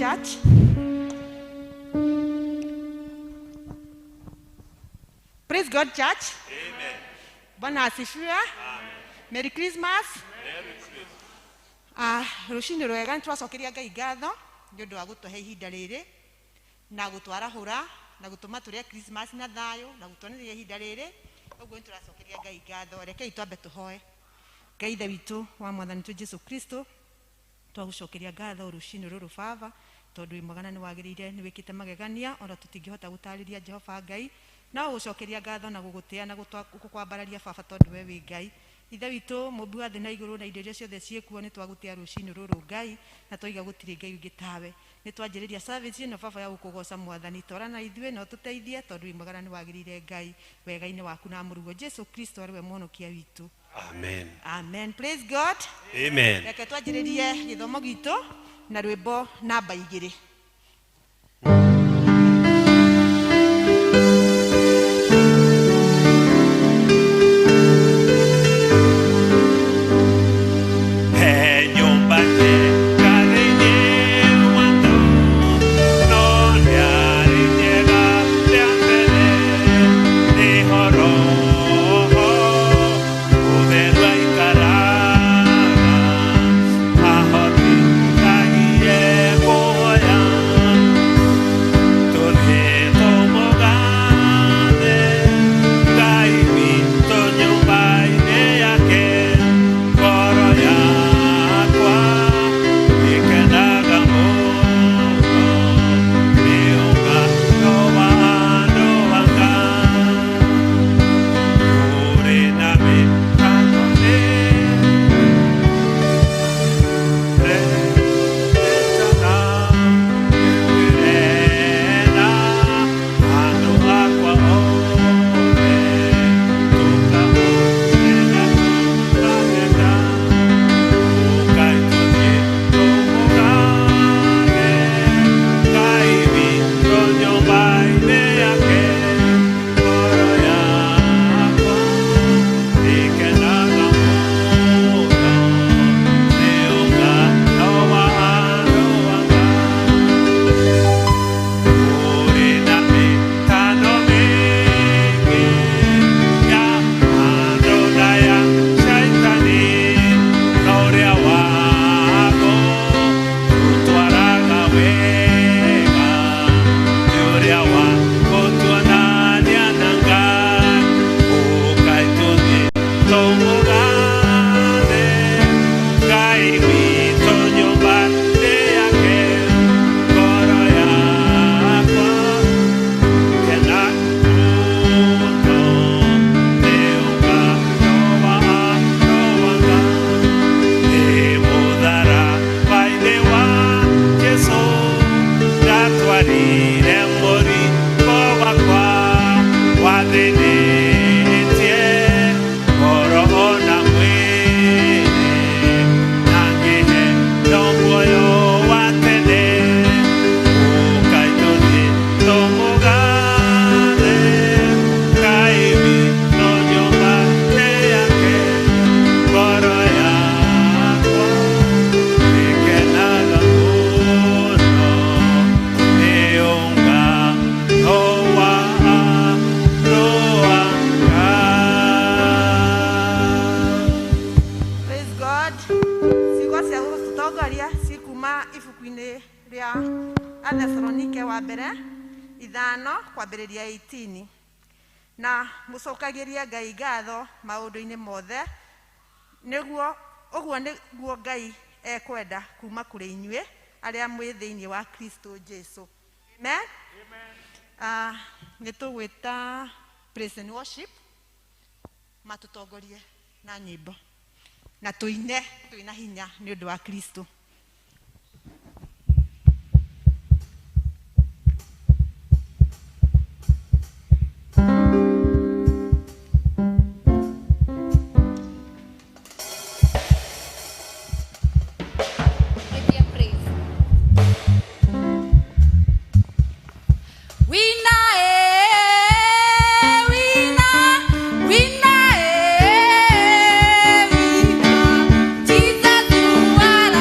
Church. Praise God, Church. Amen. Bwana asifiwe. Merry Christmas. Merry Christmas. Rũcinĩ rwega nĩ tũracokeria Ngai ngatho nĩ ũndũ wa gũtũhe ihinda rĩrĩ na gũtwarahũra na gũtũma tũrĩe Christmas na thayũ na gũtuonereria ihinda rĩrĩ. Ũguo nĩ tũracokeria Ngai ngatho. Rekei twambe tũhoe. Ngai Ithe witũ wa Mwathani witũ Jesu Kristo, twagũcokeria ngatho rũcinĩ rũrũ Baba, tondũ wĩ mwega na nĩ wagĩrĩire, nĩ wĩkĩte magegania ona tũtingĩhota gũtarĩria Jehova Ngai. No gũcokeria ngatho na gũgũtĩa na gũkwambararia Baba, tondũ we wĩ Ngai. Ithe witũ mũmbi wa thĩ na igũrũ na indo iria ciothe ciĩkuo, nĩ twagũtĩa rũcinĩ rũrũ Ngai, na twaiga gũtirĩ Ngai ũngĩ tawe. Nĩ twanjĩrĩria service ĩno Baba ya gũkũgoca Mwathani, tora na ithuĩ na ũtũteithie, tondũ wĩ mwega na nĩ wagĩrĩire Ngai, wega-inĩ waku na mũrugo Jesu Kristo arĩ we mũhonokia witũ. Amen. Amen. Praise God. Amen. Reke twanjĩrĩrie gĩthomo gitũ na rwĩmbo namba 2. Na mũcokagiria Ngai ngatho maũndũ-inĩ mothe, nĩguo ũguo nĩguo Ngai ekwenda kuma kũrĩ inyuĩ arĩa mwĩ thĩinĩ wa Kristo Jesu. Amen. Amen. Nĩ tũgwĩta praise and worship matũtongorie na nyĩmbo na tũine twĩna hinya nĩ ũndũ wa Kristo. Jesus, you are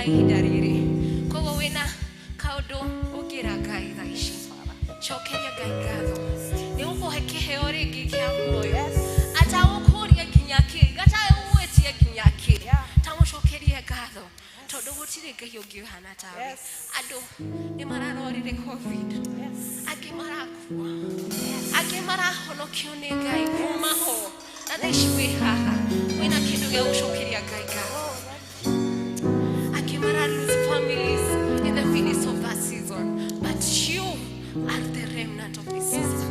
Ihinda rĩrĩ koguo wĩna kaũndũ ũngĩra Ngai thaa ici, cokeria Ngai ngatho nĩ gũkũhe kĩheo rĩngĩ kĩa muoyo, atagũkũria nginya kĩ, gatagũgwĩtie nginya kĩ. Tamũcokerie ngatho tondũ gũtirĩ Ngai ũngĩ ũhana tawe. Andũ nĩ mararorire COVID, angĩ marakua, angĩ marahonokio nĩ Ngai kuma ho, na thaa ici wĩ haha wĩna kĩndũ gĩa gũcokeria Ngai ngatho. Angĩ mara lose families in the finish of that season, but you are the remnant of this season.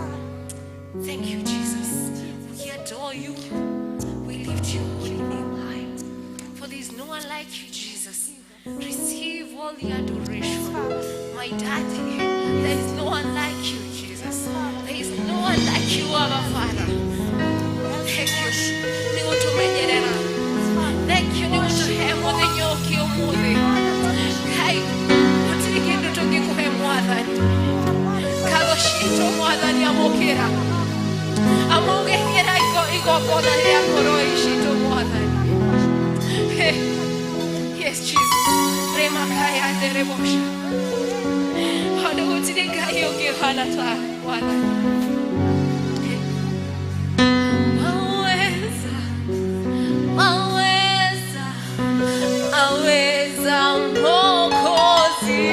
Thank you, Jesus. We adore you. We lift your holy name high, for there is no one like you, Jesus. Receive all the adoration, my daddy. There is no one like you, Jesus. There is no one like you, our Father. Thank you nĩ gũtũmenyerera. Thank you nĩ gũtũhe mũthenya ũngĩ ũmũthĩ. Ngai, gũtirĩ kĩndũ tũngĩkũhe, Mwathani. Ngatho citũ, Mwathani, amũkĩra, amũgĩkĩra igongona rĩa ngoro citũ, Mwathani. Hey. Yes, Jesus. Remakaya nderebosha tondũ gũtirĩ Ngai ũngĩ ũhana ta Mwathani. Waweza, waweza, aweza Mwokozi,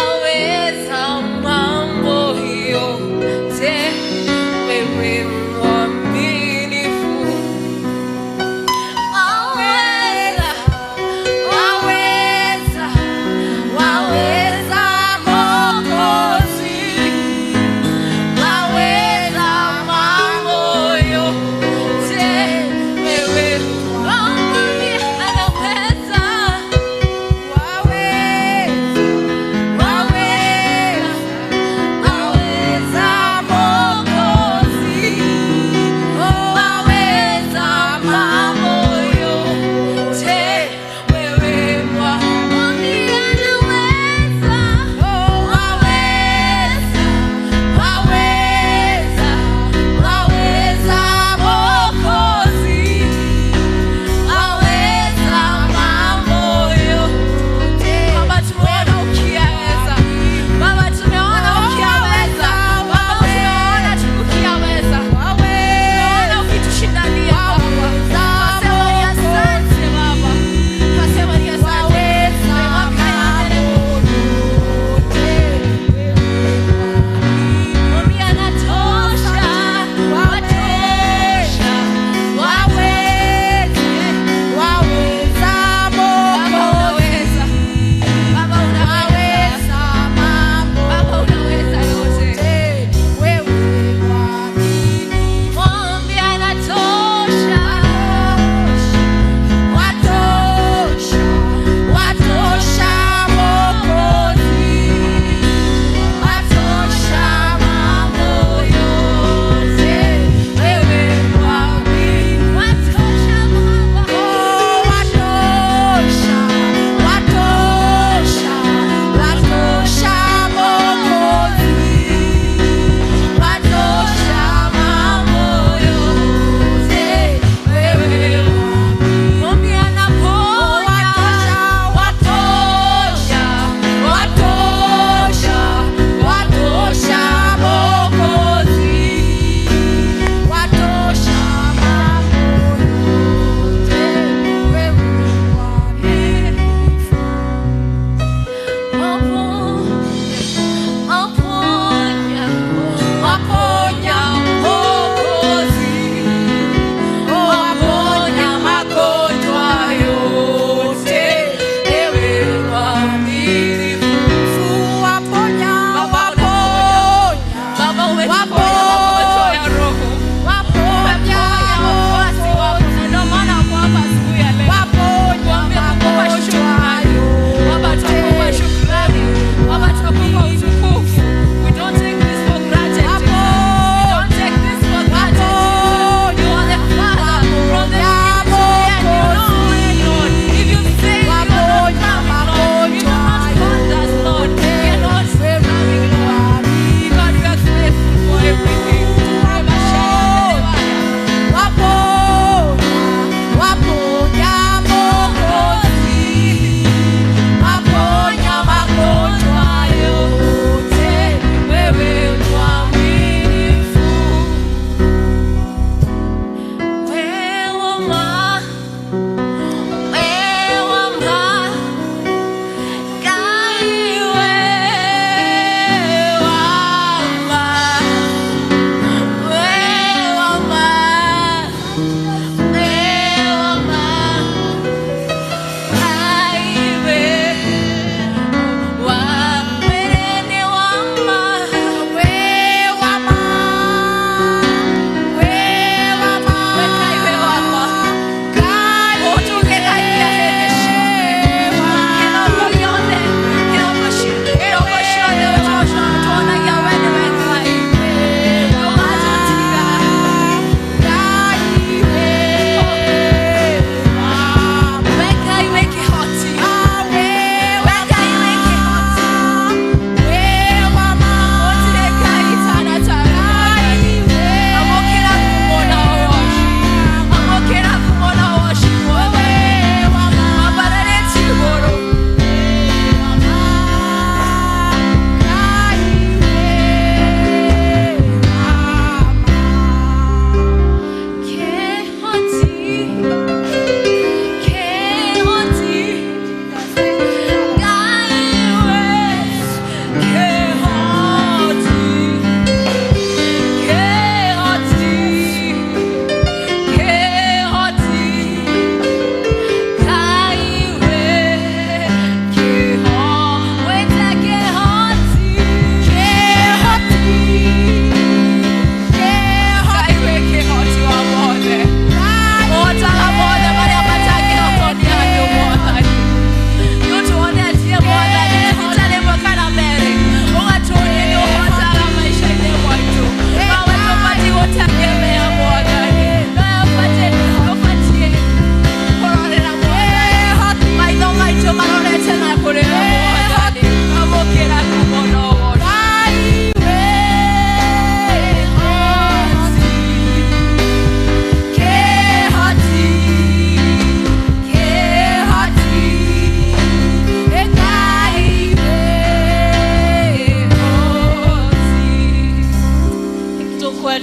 aweza mambo yote, wewe mwaminifu. Waweza, waweza, waweza Mwokozi.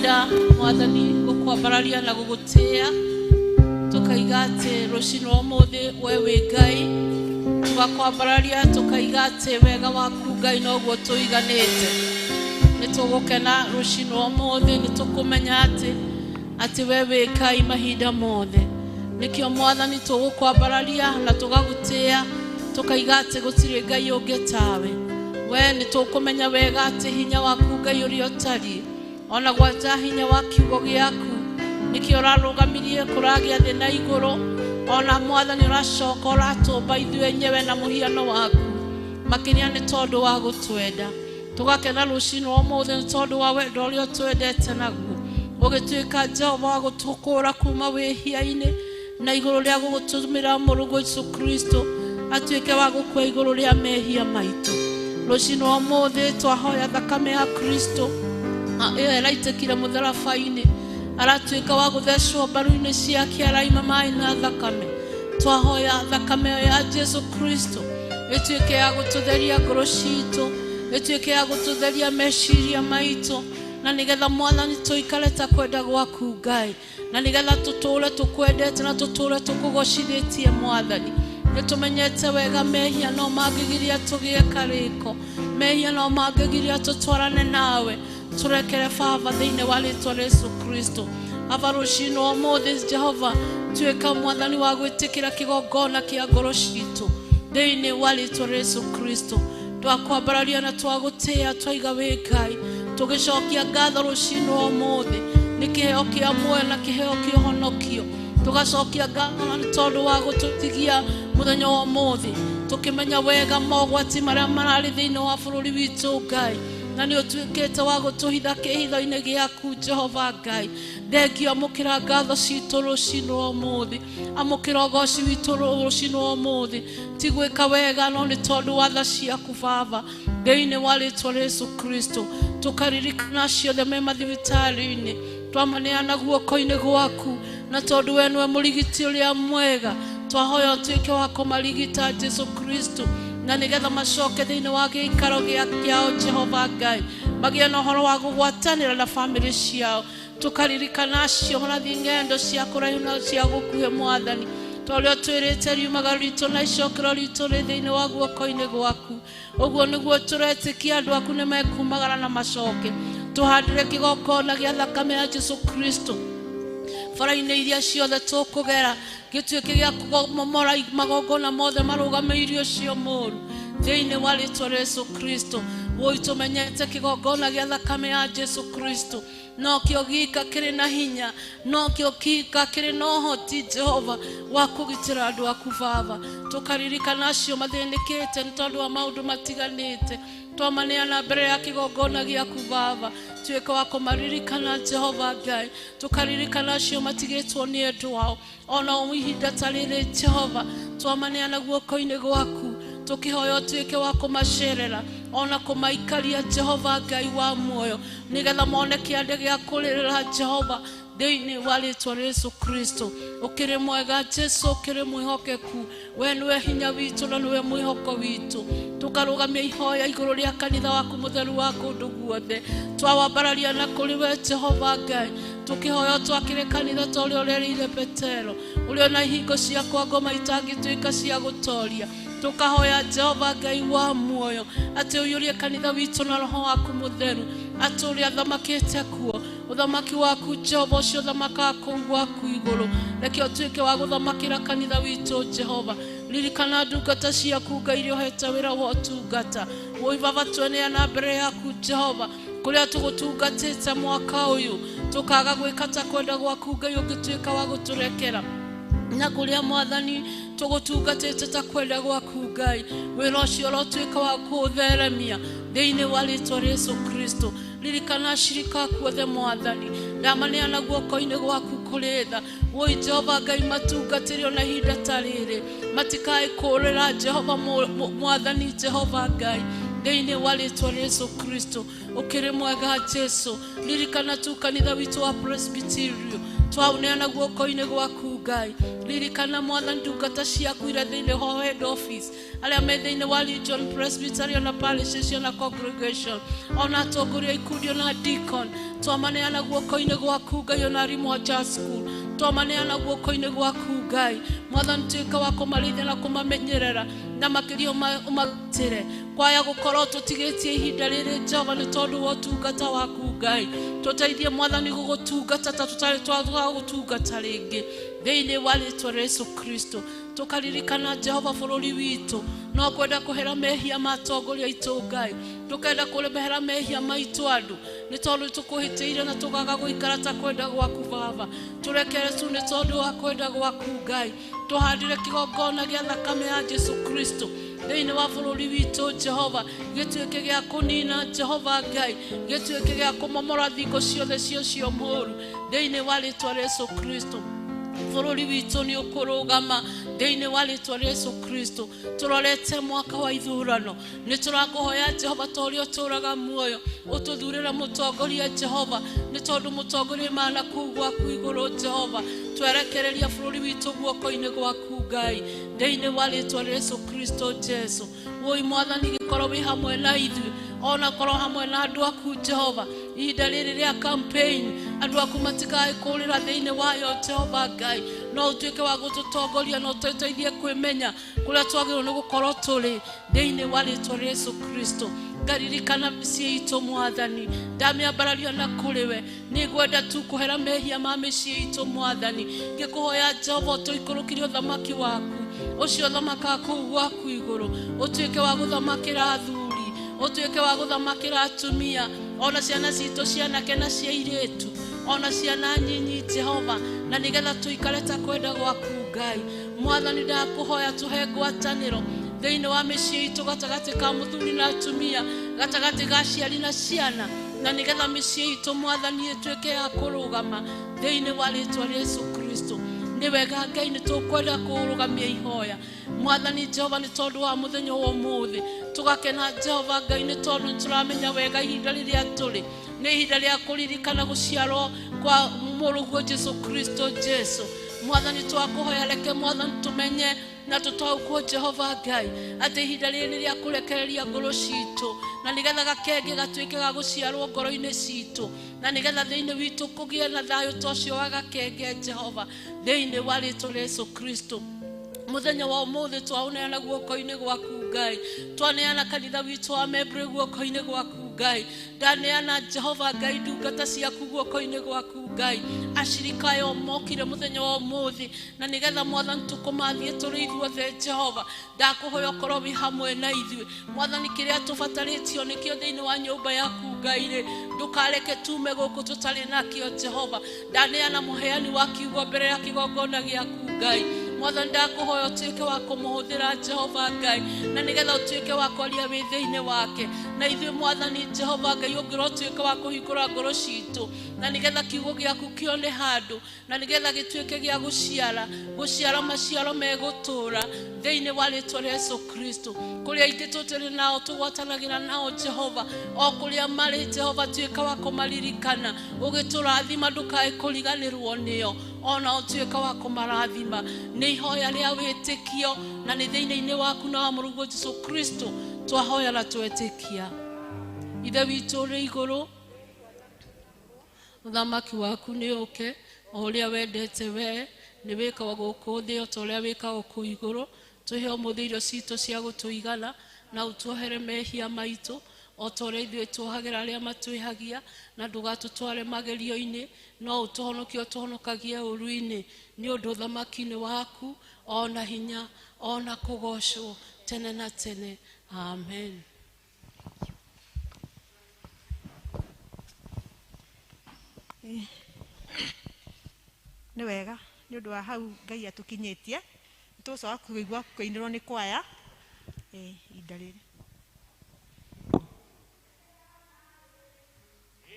Tũrenda Mwathani gũkwambararia na gũgũtĩĩa, tũkaiga atĩ rũcinĩ rwa ũmũthĩ we wĩ Ngai, tũgakwambararia tũkaiga atĩ wega waku Ngai noguo tũiganĩte. Nĩ tũgũkena rũcinĩ rwa ũmũthĩ, nĩ tũkũmenya atĩ we wĩ Ngai mahinda mothe. Nĩkĩo Mwathani tũgũkwambararia na tũgagũtĩĩa, tũkaiga atĩ gũtirĩ Ngai ũngĩ tawe. We nĩ tũkũmenya wega atĩ hinya waku Ngai ũrĩa ũtariĩ, ona gwata hinya wa kiugo gĩaku nĩkĩo ũrarũgamirie kũragĩa thĩ na igũrũ, ona Mwathani ũracoka ũratũmba ithuĩ enyewe na mũhiano waku, makĩria nĩ tondũ wa gũtwenda. Tũgakena rũcinĩ rwa ũmũthĩ nĩ tondũ wa wendo ũrĩa ũtwendete naguo, ũgĩtuĩka Jehova wa gũtũkũũra kuma wĩhia-inĩ na igũrũ rĩa gũgũtũmĩra mũrũguo Jesũ Kristo atuĩke wa gũkua igũrũ rĩa mehia maitũ. Rũcinĩ rwa ũmũthĩ twahoya thakame ya Kristo ĩyo ĩraitĩkire mũtharaba-inĩ, aratuĩka wa gũthecwo mbaru-inĩ ciake, araima maĩ na thakame. Twahoya thakame ĩyo ya Jesũ Kristo ĩtuĩke ya gũtũtheria ngoro citũ, ĩtuĩke ya gũtũtheria meciria maitũ, na nĩgetha Mwathani tũikare ta kwenda gwaku Ngai, na nĩgetha tũtũũre tũkwendete na tũtũũre tũkũgocithĩtie Mwathani. Nĩ tũmenyete wega mehia no mangĩgiria tũgĩe karĩko, mehia no mangĩgiria tũtwarane nawe. Tũrekere Baba thĩinĩ wa rĩtwa rĩa Jesũ Kristo. Aba rũcinĩ rwa ũmũthĩ Jehova, tuĩka Mwathani wa gwĩtĩkĩra kĩgongona kĩa ngoro citũ thĩinĩ wa rĩtwa rĩa Jesũ Kristo. Twakwambararia na twagũtĩĩa, twaiga wĩ Ngai, tũgĩcokia ngatho rũcinĩ rwa ũmũthĩ nĩ kĩheo kĩa muoyo na kĩheo kĩa ũhonokio. Tũgacokia ngatho na nĩ tondũ wa gũtũtigia mũthenya wa ũmũthĩ, tũkĩmenya wega mogwati marĩa mararĩ thĩinĩ wa bũrũri witũ Ngai, na nĩ ũtuĩkĩte wa gũtũhitha kĩhitho-inĩ gĩaku Jehova Ngai. Thengio, amũkĩra ngatho citũ rũcinĩ rwa ũmũthĩ, amũkĩra ũgoci witũ rũcinĩ rwa ũmũthĩ. Ti gwĩka wega no nĩ tondũ wa tha ciaku Baba, thĩinĩ wa rĩtwa rĩa Jesũ Kristo. Tũkaririkana ciothe me mathibitarĩ-inĩ, twamaneana guoko-inĩ gwaku, na tondũ we nĩwe mũrigiti ũrĩa mwega, twahoya ũtuĩke wa kũmarigita Jesũ Kristo, na nĩgetha macoke thĩinĩ wa gĩikaro kĩao Jehova Ngai, magĩe na ũhoro wa gũgwatanĩra na bamĩrĩ ciao. Tũkaririkana acio marathiĩ ng'endo cia kũraihu na cia gũkuhĩ Mwathani, ta ũrĩa ũtwĩrĩte riumaga ritũ na icokero ritũ rĩ thĩinĩ wa guoko-inĩ gwaku. Ũguo nĩguo tũretĩkia andũ aku nĩ mekumagara na macoke. Tũhandĩre kĩgongona gĩa thakame ya Jesũ Kristo bara-inĩ iria ciothe tũkũgera, gĩtuĩke gĩa kũmomora magongona mothe marũgamĩirio ũcio mũũru thĩinĩ wa rĩtwa rĩa Jesũ Kristo. Woi, tũmenyete kĩgongona gĩa thakame ya Jesũ Kristo nokĩo gika kĩrĩ na hinya, nokĩo gika kĩrĩ na ũhoti Jehova wa kũgitĩra andũ aku Baba. Tũkaririkana acio mathĩnĩkĩte nĩ tondũ wa maũndũ matiganĩte, twamaneana mbere ya kĩgongona gĩaku Baba, tuĩke wa kũmaririkana Jehova Ngai. Tũkaririkana acio matigĩtwo nĩ endwa ao ona ihinda ta rĩrĩ Jehova, twamaneana guoko-inĩ gwaku, tũkĩhoya ũtuĩke wa kũmacerera ona kũmaikaria Jehova Ngai wa muoyo, nĩgetha mone kĩande gĩa kũrĩrĩra Jehova thĩinĩ wa rĩtwa rĩa Jesũ Kristo. Ũkĩrĩ mwega Jesũ, ũkĩrĩ mwĩhokeku, we nĩwe hinya witũ na nĩwe mwĩhoko witũ. Tũkarũgamia ihoya igũrũ rĩa kanitha waku mũtheru wa kũndũ guothe, twawambararia na kũrĩ we Jehova Ngai, tũkĩhoya twakĩre kanitha ta ũrĩa ũrerĩire Petero, ũrĩa na ihingo cia kwa ngoma itangĩtuĩka cia gũtoria. Tũkahoya Jehova Ngai wa muoyo atĩ ũiyũrie kanitha witũ na roho waku mũtheru, atĩ ũrĩa athamakĩte kuo ũthamaki waku Jehova ũcio ũthamakaga kũu gwaku igũrũ, reke ũtuĩke wa gũthamakĩra kanitha witũ Jehova. Ririkana ndungata ciaku Ngai iria ũhete wĩra wa ũtungata. Woi Baba, tweneana mbere yaku Jehova, kũrĩa tũgũtungatĩte mwaka ũyũ tũkaga gwĩka ta kwenda gwaku Ngai, ũngĩtuĩka wa gũtũrekera, na kũrĩa Mwathani tũgũtungatĩte ta kwenda gwaku Ngai, wĩra ũcio ũrotuĩka wa kũũtheremia thĩinĩ wa rĩtwa rĩa Jesũ Kristo. Ririkana ashirika aku othe Mwathani, ndamaneana guoko-inĩ gwaku kũrĩ tha. Woi Jehova Ngai, matungatĩre ona ihinda ta rĩrĩ, matikae kũũrĩra Jehova Mwathani Jehova Ngai thĩinĩ wa rĩtwa rĩa Jesũ Kristo. Ũkĩrĩ mwega Jesũ. Ririkana tu kanitha witũ wa Presbyterio, twaũneana guoko-inĩ gwaku Ngai. Ririkana Mwathani ndungata ciaku iria thĩinĩ wa head office, arĩa me thĩinĩ wa Region Presbytery ona parish na congregation, ona atongoria ikundi ona deacon, twamaneana guoko-inĩ gwaku Ngai, ona arimũ a church school twamaneana guoko-inĩ gwaku Ngai. Mwathani tuĩka wa kũmarĩithia na kũmamenyerera na makĩria ũmarutĩre kwaya gũkorwo tũtigĩtie ihinda rĩrĩ Jehova nĩ tondũ wa ũtungata waku Ngai. Tũteithie Mwathani gũgũtungata ta tũtarĩ twaga gũtungata rĩngĩ thĩinĩ wa rĩtwa rĩa Yesu Kristo. Tũkaririkana Jehova bũrũri witũ no kwenda kũhera mehia ma atongoria aitũ Ngai, tũkenda kũrehera mehia maitũ andũ nĩ tondũ tũkũhĩtĩire na tũkaga gũikara ta kwenda gwaku Baba. Tũrekere tu nĩ tondũ wa kwenda gwaku Ngai. Tũhandĩre kĩgongona gĩa thakame ya Jesu Kristo thĩinĩ wa bũrũri witũ Jehova, gĩtuĩke gĩa kũnina Jehova Ngai, gĩtuĩke gĩa kũmomora thingo ciothe cio mũũru thĩinĩ wa rĩtwa rĩa Yesu Kristo. Bũrũri witũ nĩ ũkũrũgama thĩinĩ wa rĩtwa rĩa Yesu Kristo. Tũrorete mwaka wa ithurano, nĩ tũrakũhoya Jehova ta ũrĩa ũtũũraga muoyo ũtũthurĩre mũtongoria Jehova, nĩ tondũ mũtongoria mana kũu gwaku igũrũ Jehova. Twerekereria bũrũri witũ guoko-inĩ gwaku Ngai thĩinĩ wa rĩtwa rĩa Yesu Kristo Jesu. Woi Mwathani gĩkorwo wĩ hamwe na ithuĩ, ona korwo hamwe na andũ aku Jehova ihinda rĩrĩ rĩa campaign, andũ aku matikae kũũrĩra thĩinĩ wayo Jehova Ngai, no ũtuĩke wa gũtũtongoria na ũtũteithie kwĩmenya kũrĩa twagĩrĩirwo nĩ gũkorwo tũrĩ thĩinĩ wa rĩtwa rĩa Yesu Kristo. Ngaririkana mĩciĩ itũ Mwathani, ndamĩambararia na kũrĩ we, nĩngwenda tu kũhera mehia ma mĩciĩ itũ Mwathani. Ngĩkũhoya Jehova ũtũikũrũkĩrie ũthamaki waku ũcio ũthamakaga kũu gwaku igũrũ, ũtuĩke wa gũthamakĩra athuri, ũtuĩke wa gũthamakĩra atumia, ona ciana citũ cianake na cia airĩtu, ona ciana nyinyi Jehova, na nĩgetha tũikare ta kwenda gwaku Ngai. Mwathani ndakũhoya tũhe ngwatanĩro thĩinĩ wa mĩciĩ itũ, gatagatĩ ka mũthuri na atumia, gatagatĩ ga aciari na ciana, na nĩgetha mĩciĩ itũ Mwathani ĩtuĩke ya kũrũgama thĩinĩ wa rĩtwa rĩa Yesu Kristo. Nĩ wega Ngai, nĩ tũkwenda kũrũgamia ihoya Mwathani Jehova nĩ tondũ wa mũthenya wa ũmũthĩ. Tũgakena Jehova Ngai nĩ tondũ nĩ tũramenya wega ihinda rĩrĩa tũrĩ nĩ ihinda rĩa kũririkana gũciarwo kwa mũrũguo Jesu Kristo Jesu. Mwathani twakũhoya reke Mwathani tũmenye na tũtaũkwo Jehova Ngai atĩ ihinda rĩrĩ nĩ rĩa kũrekereria ngoro citũ, na nĩgetha gakenge gatuĩke ga gũciarwo ngoro-inĩ citũ, na nĩgetha thĩinĩ witũ kũgĩe na thayũ ta ũcio wa gakenge Jehova thĩinĩ wa rĩtwa rĩa Yesu Kristo. Mũthenya wa ũmũthĩ twaũneana guoko-inĩ gwaku Ngai, twaneana kanitha witũ wa Membre guoko-inĩ gwaku Ngai, ndaneana Jehova Ngai ndungata ciaku guoko-inĩ gwaku Ngai, acirika ayo mokire mũthenya wa ũmũthĩ, na nĩgetha Mwathani tũkũmathiĩ tũrĩ ithuothe Jehova. Ndakũhoya ũkorwo wĩ hamwe na ithuĩ Mwathani, kĩrĩa tũbatarĩtio nĩkĩo thĩinĩ wa nyũmba yaku Ngai rĩ, ndũkareke tume gũkũ tũtarĩ nakĩo Jehova. Ndaneana mũheani wa kiugo mbere ya kĩgongona gĩaku Ngai. Mwathani ndakũhoya ũtuĩke wa kũmũhũthĩra Jehova Ngai, na nĩgetha ũtuĩke wa kwaria wĩ thĩinĩ wake na ithuĩ Mwathani Jehova Ngai, ũngĩrwo ũtuĩke wa kũhingũra ngoro citũ, na nĩgetha kiugo gĩaku kĩone handũ, na nĩgetha gĩtuĩke gĩa gũciara gũciara maciaro megũtũũra thĩinĩ wa rĩtwa rĩa Yesu Kristo. Kũrĩa aingĩ tũtũrĩ nao tũgwatanagĩra nao Jehova, o kũrĩa marĩ Jehova tuĩka wa kũmaririkana, ũgĩtũrathima ndũkae kũriganĩrwo nĩo, ona ũtuĩka wa kũmarathima. Nĩ ihoya rĩa wĩtĩkio na nĩ thĩinĩ-inĩ waku na wa mũrũguo Jesu Kristo twahoya na twetĩkia. Ithe witũ ũrĩ igũrũ, ũthamaki waku nĩ ũke, o ũrĩa wendete we nĩ wĩkagwo gũkũ thĩ o ta ũrĩa wĩkagwo kũu igũrũ. Tũhe ũmũthĩ irio citũ cia gũtũigana, na ũtuohere mehia maitũ o ta ũrĩa ithuĩ tuohagĩra arĩa matwĩhagia, na ndũgatũtware magerio-inĩ, no ũtũhonokie ũtũhonokagie ũũru-inĩ, nĩ ũndũ ũthamaki-inĩ waku ona hinya ona kũgocwo tene na tene. Amen. Nĩ wega nĩ ũndũ wa hau Ngai atũkinyĩtie, tũgũcoka kũigua kũinĩrwo nĩ kwaya ihinda rĩrĩ.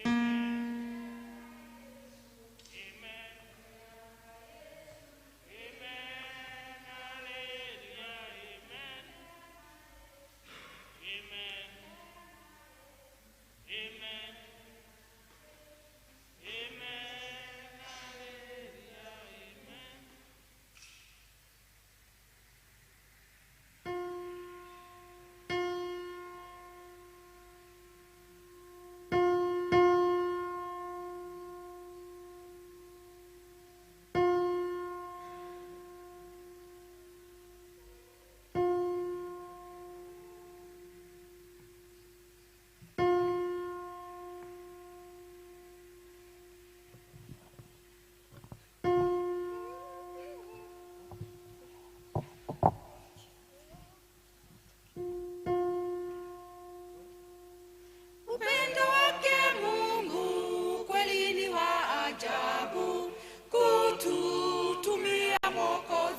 Amen. Amen. Amen.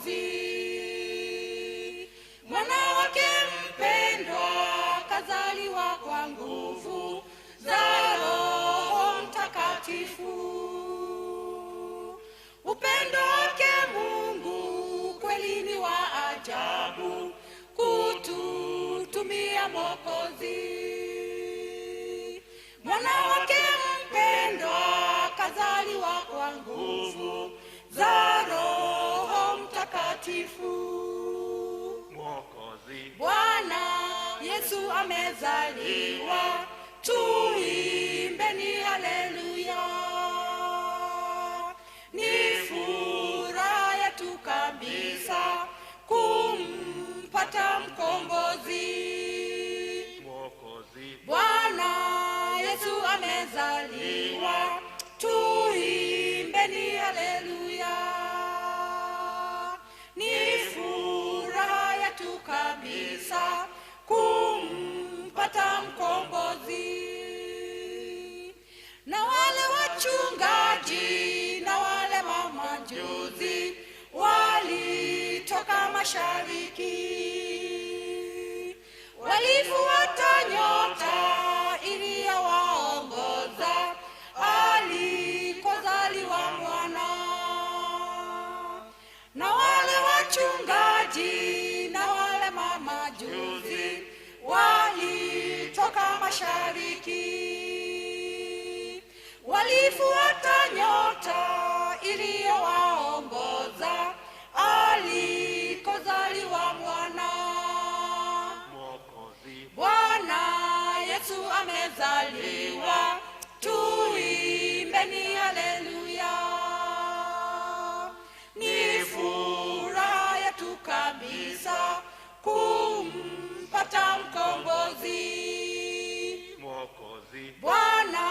Mwokozi. Mwana wake mpendwa kazaliwa kwa nguvu za Roho Mtakatifu. Upendo wake Mungu kweli ni wa ajabu, kututumia Mwokozi. Mwana wake mpendwa kazaliwa kwa nguvu za Roho Mtakatifu. Mwokozi. Bwana Yesu amezaliwa, tuimbeni haleluya. Ni furaha yetu kabisa kumpata mkombozi. Mwokozi. Bwana Yesu amezaliwa, tuimbeni haleluya. Ni furaha yetu kabisa kumpata mkombozi. Na wale wachungaji na wale mamajuzi walitoka mashariki, walifuata nyota iliyowaongoza alikozaliwa mwana. Na wale wachungaji na wale mamajuzi walitoka mashariki, walifuata nyota iliyowaongoza alikozaliwa mwana. Mwokozi. Bwana Yesu amezaliwa, tuimbeni haleluya. Ni furaha yetu kabisa kumpata mkombozi. Mwokozi. Bwana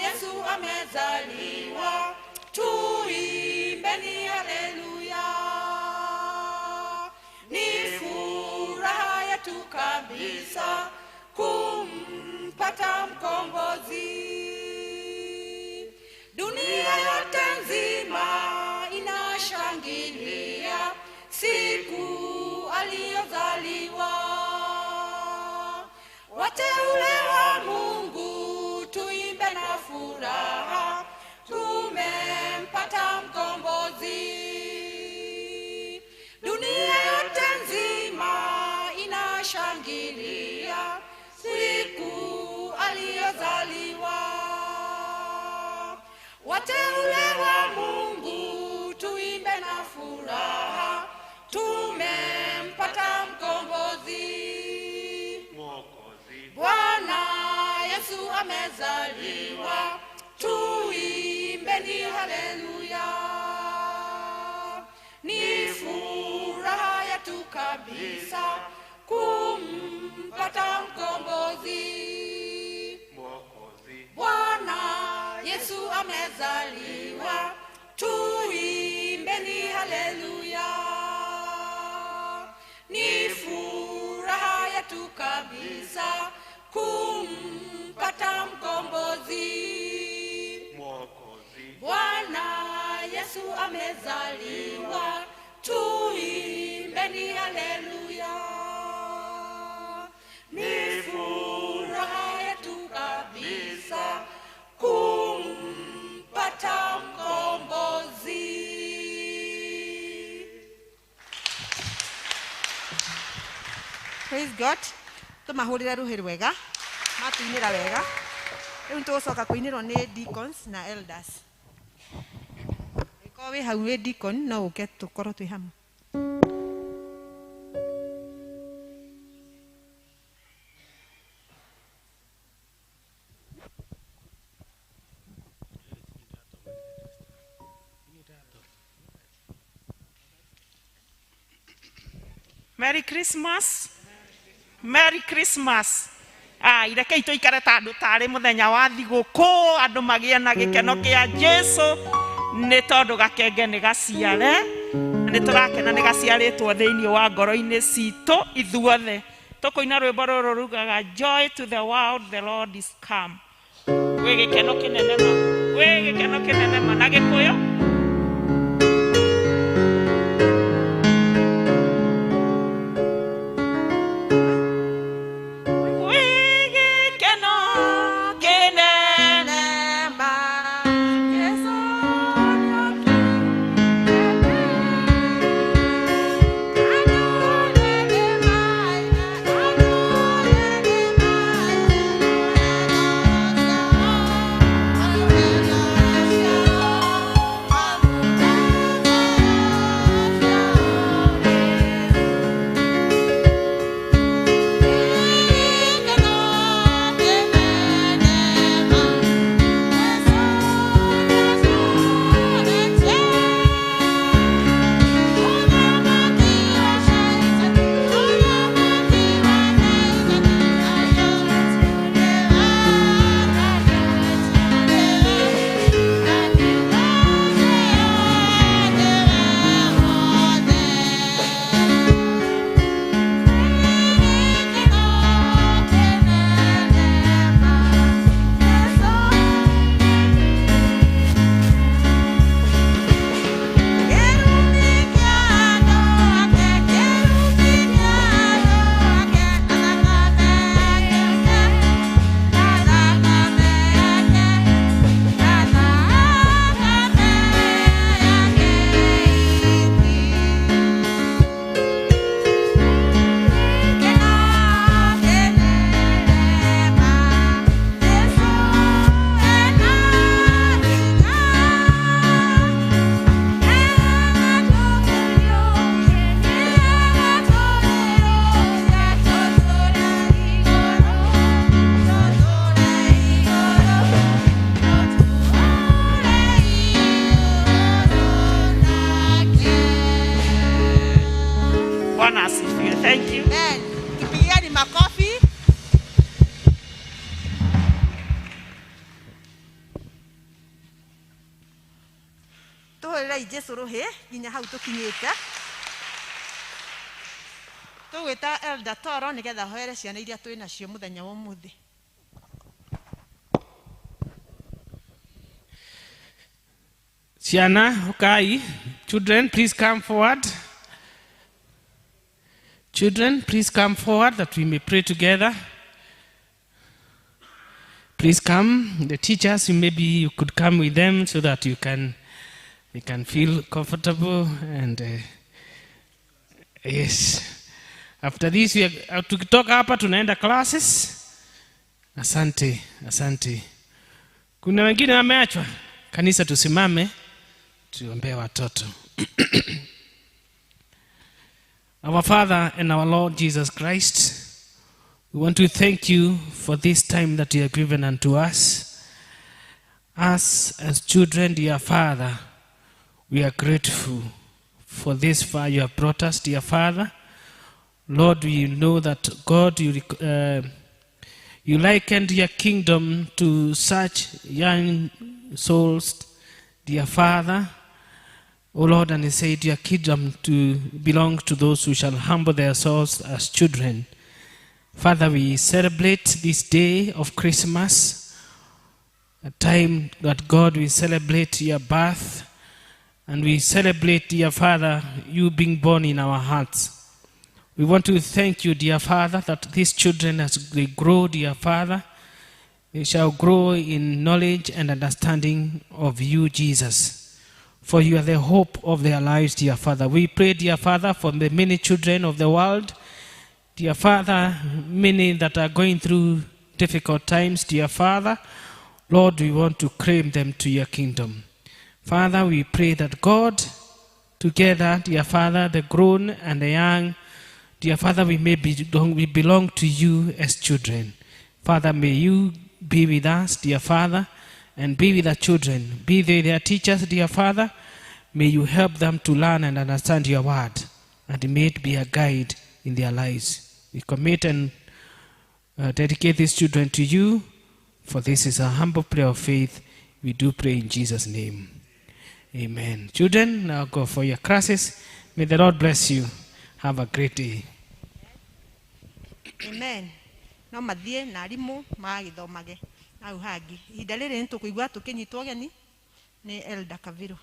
Yesu amezaliwa, tuimbeni haleluya. Ni furaha yetu kabisa kumpata mkombozi. Dunia yote nzima inashangilia siku aliyozaliwa. Wateule wa Mungu tuimbe na furaha, tumempata mkombozi. Dunia yote nzima inashangilia siku aliyozaliwa. Wateule wa Mungu tuimbe na furaha, tumempata mkombozi. Mwokozi. Bwana Yesu amezaliwa, tuimbeni haleluya. Ni furaha yetu kabisa kumpata mkombozi. Mwokozi. Bwana Yesu amezaliwa, tuimbeni haleluya. Ni furaha yetu kabisa kumpata mkombozi. Mwokozi. Bwana Yesu amezaliwa, tuimbeni haleluya. Ni furaha yetu kabisa kumpata mkombozi. Praise God. Tũmahũrĩre rũhĩ rwega, matũinĩra wega. Rĩu nĩtũgũcoka kũinĩrwo nĩ deacons na elders. Angĩkorwo wĩ hau wĩ deacon no ũke tũkorwo twĩ hamwe. Merry Christmas. Merry Christmas. Irekei tũikare ta andũ tarĩ mũthenya wa thigũkũ, andũ magĩe na gĩkeno kĩa Jesũ, nĩ tondũ gakenge nĩ gaciare, nĩ tũrakena nĩ gaciarĩtwo thĩinĩ wa ngoro-inĩ citũ ithuothe. Tũkũina rwĩmbo rũrũ rugaga Joy to the world, the Lord is come. Gwĩ gĩkeno kĩnene ma, gwĩ gĩkeno kĩnene ma na Gĩkũyũ. Thank you. Amen. Tupigiani makofi. Tuhũrĩrei Jesũ rũhĩ nginya hau tũkinyĩte. Tũgwĩta Elder Toro nĩgetha ahoere ciana iria twĩ nacio mũthenya wa ũmũthĩ. Ciana, okay. Children, please come forward. Children, please come forward that we may pray together. Please come. The teachers, maybe you could come with them so that you can, they can feel comfortable. And yes, after this, we are, tukitoka hapa tunaenda classes. Asante, asante. Kuna wengine wameachwa. Kanisa, tusimame tuombee watoto. Our Father and our Lord Jesus Christ, we want to thank you for this time that you have given unto us. Us as children, dear Father, we are grateful for this far you have brought us, dear Father. Lord, we know that God, you likened your kingdom to such young souls, dear Father. O Lord, and he said, your kingdom to belong to those who shall humble themselves as children. Father, we celebrate this day of Christmas, a time that God will celebrate your birth, and we celebrate, dear Father, you being born in our hearts. We want to thank you, dear Father, that these children, as they grow, dear Father, they shall grow in knowledge and understanding of you, Jesus. For you are the hope of their lives, dear Father. We pray, dear Father, for the many children of the world. Dear Father, many that are going through difficult times, dear Father. Lord, we want to claim them to your kingdom. Father, we pray that God, together, dear Father, the grown and the young, dear Father, we may be, we belong to you as children. Father, may you be with us, dear Father, and be with our children. Be their teachers, dear Father. May you help them to learn and understand your word, and may it be a guide in their lives. We commit and dedicate these children to you, for this is a humble prayer of faith. We do pray in Jesus' name. Amen. Children, now go for your classes. May the Lord bless you. Have a great day. Amen. No mathie na arimu magithomage hau hangi. Ihinda rĩrĩ nĩtũkũigua tũkĩnyitwo ũgeni nĩ Elder Kaviru.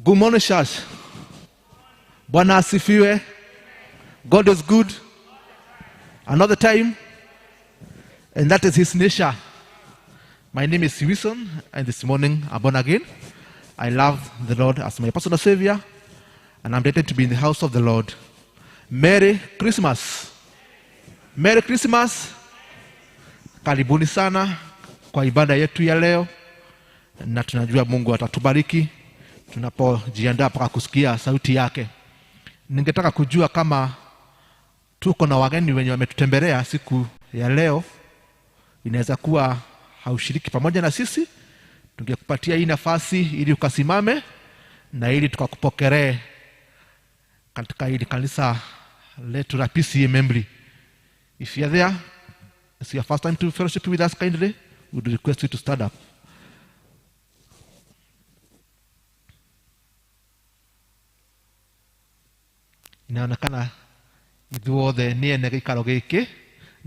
Good morning, church. Bwana asifiwe. God is good. Another time, and that is his nature. My name is Wilson, and this morning I'm born again. I love the Lord as my personal savior, and I'm ready to be in the house of the Lord. Merry Christmas. Merry Christmas. Karibuni sana kwa ibada yetu ya leo, na tunajua Mungu atatubariki tunapojiandaa mpaka kusikia sauti yake. Ningetaka kujua kama tuko na wageni wenye wametutembelea siku ya leo. Inaweza kuwa haushiriki pamoja na sisi, tungekupatia hii nafasi ili ukasimame na ili tukakupokelee katika hili kanisa letu la PCEA Membley. If you are there, it's your first time to fellowship with us, kindly we would request you to stand up. Inaonekana ithuothe nĩ ene gĩikaro gĩkĩ.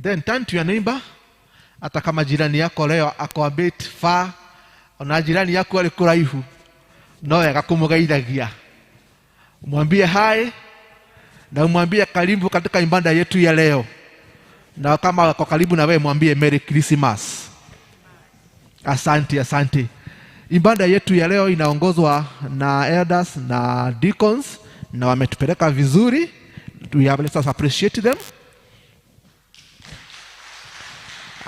Then turn to your neighbor. Hata kama jirani yako leo ako a bit far, ona jirani yako arĩ kũraihu, no wega kũmũgeithagia. Mwambie hi na umwambie karibu katika ibada yetu ya leo. Na kama ako karibu na wewe, mwambie Merry Christmas. Asante, asante. Ibada yetu ya leo inaongozwa na elders na deacons, na wametupeleka vizuri. We have, let us appreciate them.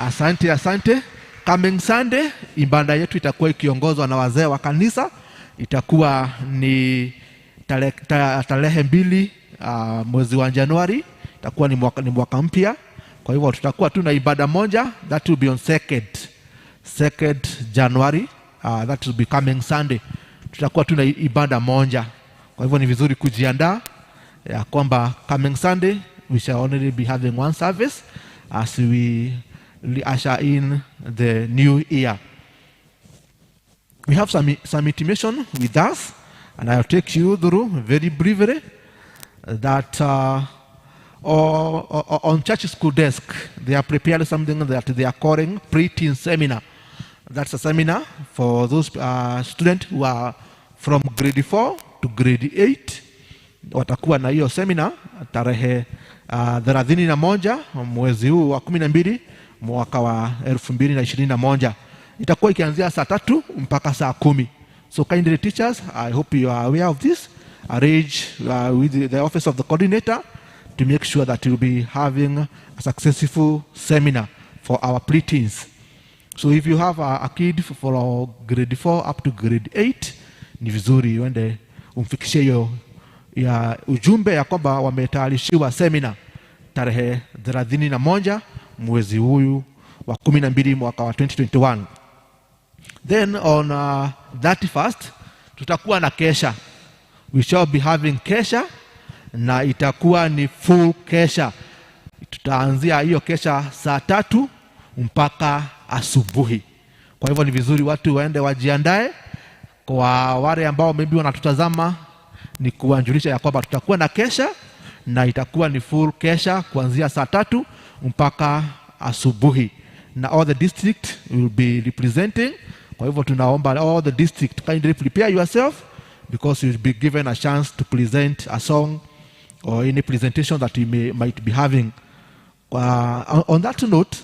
Asante, asante. Coming Sunday ibada yetu itakuwa ikiongozwa na wazee wa kanisa. Itakuwa ni tarehe 2 mwezi wa Januari, itakuwa ni mwaka mpya. Kwa hivyo tutakuwa tu na ibada moja, that will be on 2nd January, that will be coming Sunday. Tutakuwa tu na ibada moja. Kwa hivyo ni vizuri kujiandaa ya kwamba coming Sunday we shall only be having one service as we usher in the new year. We have some intimation with us, and I'll take you through very briefly that on church school desk, they are preparing something that they are calling pre-teen seminar. That's a seminar for those students who are from grade 4 to grade 8. Watakuwa na hiyo seminar tarehe 31 mwezi huu wa 12 mwaka wa 2021. Itakuwa ikianzia saa 3 mpaka saa 10. So kindly teachers, I hope you are aware of this. Arrange with the office of the coordinator to make sure that you'll be having a successful seminar for our pre-teens. So if you have a kid for grade 4 up to grade 8, ni vizuri uende umfikishie hiyo ya ujumbe ya kwamba wametayarishiwa seminar tarehe 31 mwezi huyu wa 12 mwaka wa 2021. Then on 31st tutakuwa na kesha. We shall be having kesha, na itakuwa ni full kesha. Tutaanzia hiyo kesha saa 3 mpaka asubuhi. Kwa hivyo ni vizuri watu waende wajiandae. Kwa wale ambao maybe wanatutazama, ni kuwajulisha ya kwamba tutakuwa na kesha, na itakuwa ni full kesha kuanzia saa 3 mpaka asubuhi, na all the district will be representing. Kwa hivyo tunaomba all the district kindly prepare yourself, because you'll be given a chance to present a song or any presentation that you might be having. On that note,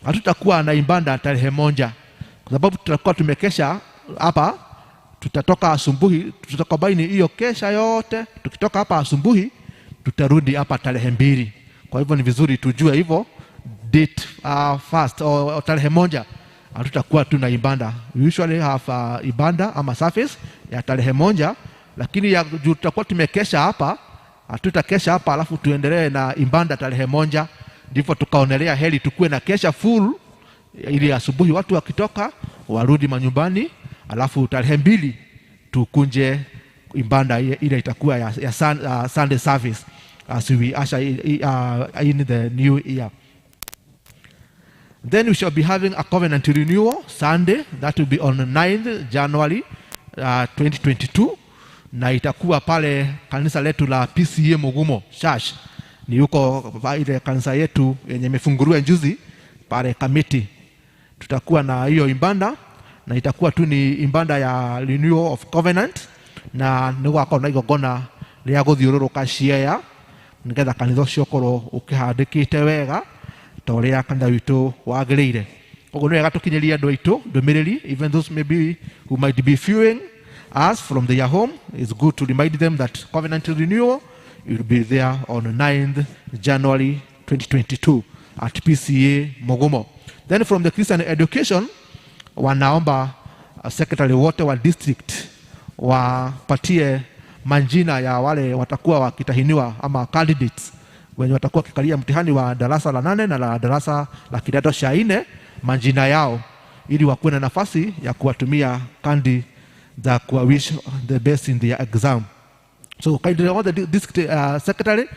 hatutakuwa na ibada tarehe 1 kwa sababu tutakuwa tumekesha hapa. Tutatoka asubuhi, tutakobaini hiyo kesha yote. Tukitoka hapa asubuhi, tutarudi hapa tarehe 2. Kwa hivyo ni vizuri tujue hivyo date first or tarehe 1 hatutakuwa tuna ibada. We usually have ibada ama service ya tarehe 1, lakini ya tutakuwa tumekesha hapa, hatutakesha hapa alafu tuendelee na ibada tarehe 1. Ndipo tukaonelea heri tukue na kesha full ili asubuhi watu wakitoka warudi manyumbani, alafu tarehe 2 tukunje ibada ile itakuwa ya Sunday service as we usher in the new year. Then we shall be having a covenant renewal Sunday. That will be on 9th January 2022, na itakuwa pale kanisa letu la PCA Mugumo Church. Ni huko ile kanisa yetu yenye imefunguliwa juzi pale Kamiti. Tutakuwa na hiyo ibada, na itakuwa tu ni ibada ya renewal of covenant, na nĩgũgakorwo na igongona rĩa gũthiũrũrũka Siaya nĩgetha kanitha ũcio ũkorwo ũkĩhandĩkĩte wega ta ũrĩa kanitha witũ wagĩrĩire. Koguo nĩ wega tũkinyĩrie andũ aitũ ndũmĩrĩri, even those maybe who might be viewing us from their home, it's good to remind them that covenant renewal will be there on 9th January 2022 at PCA Mugumo. Then from the Christian education, wanaomba secretary wote wa district wapatie majina ya wale watakuwa wakitahiniwa ama candidates wenye watakuwa wakikalia mtihani wa darasa la 8 na la darasa la kidato cha 4, majina yao, ili wakuwe na nafasi ya kuwatumia kandi za kuwa wish the best in their exam. So kindly all the district secretary,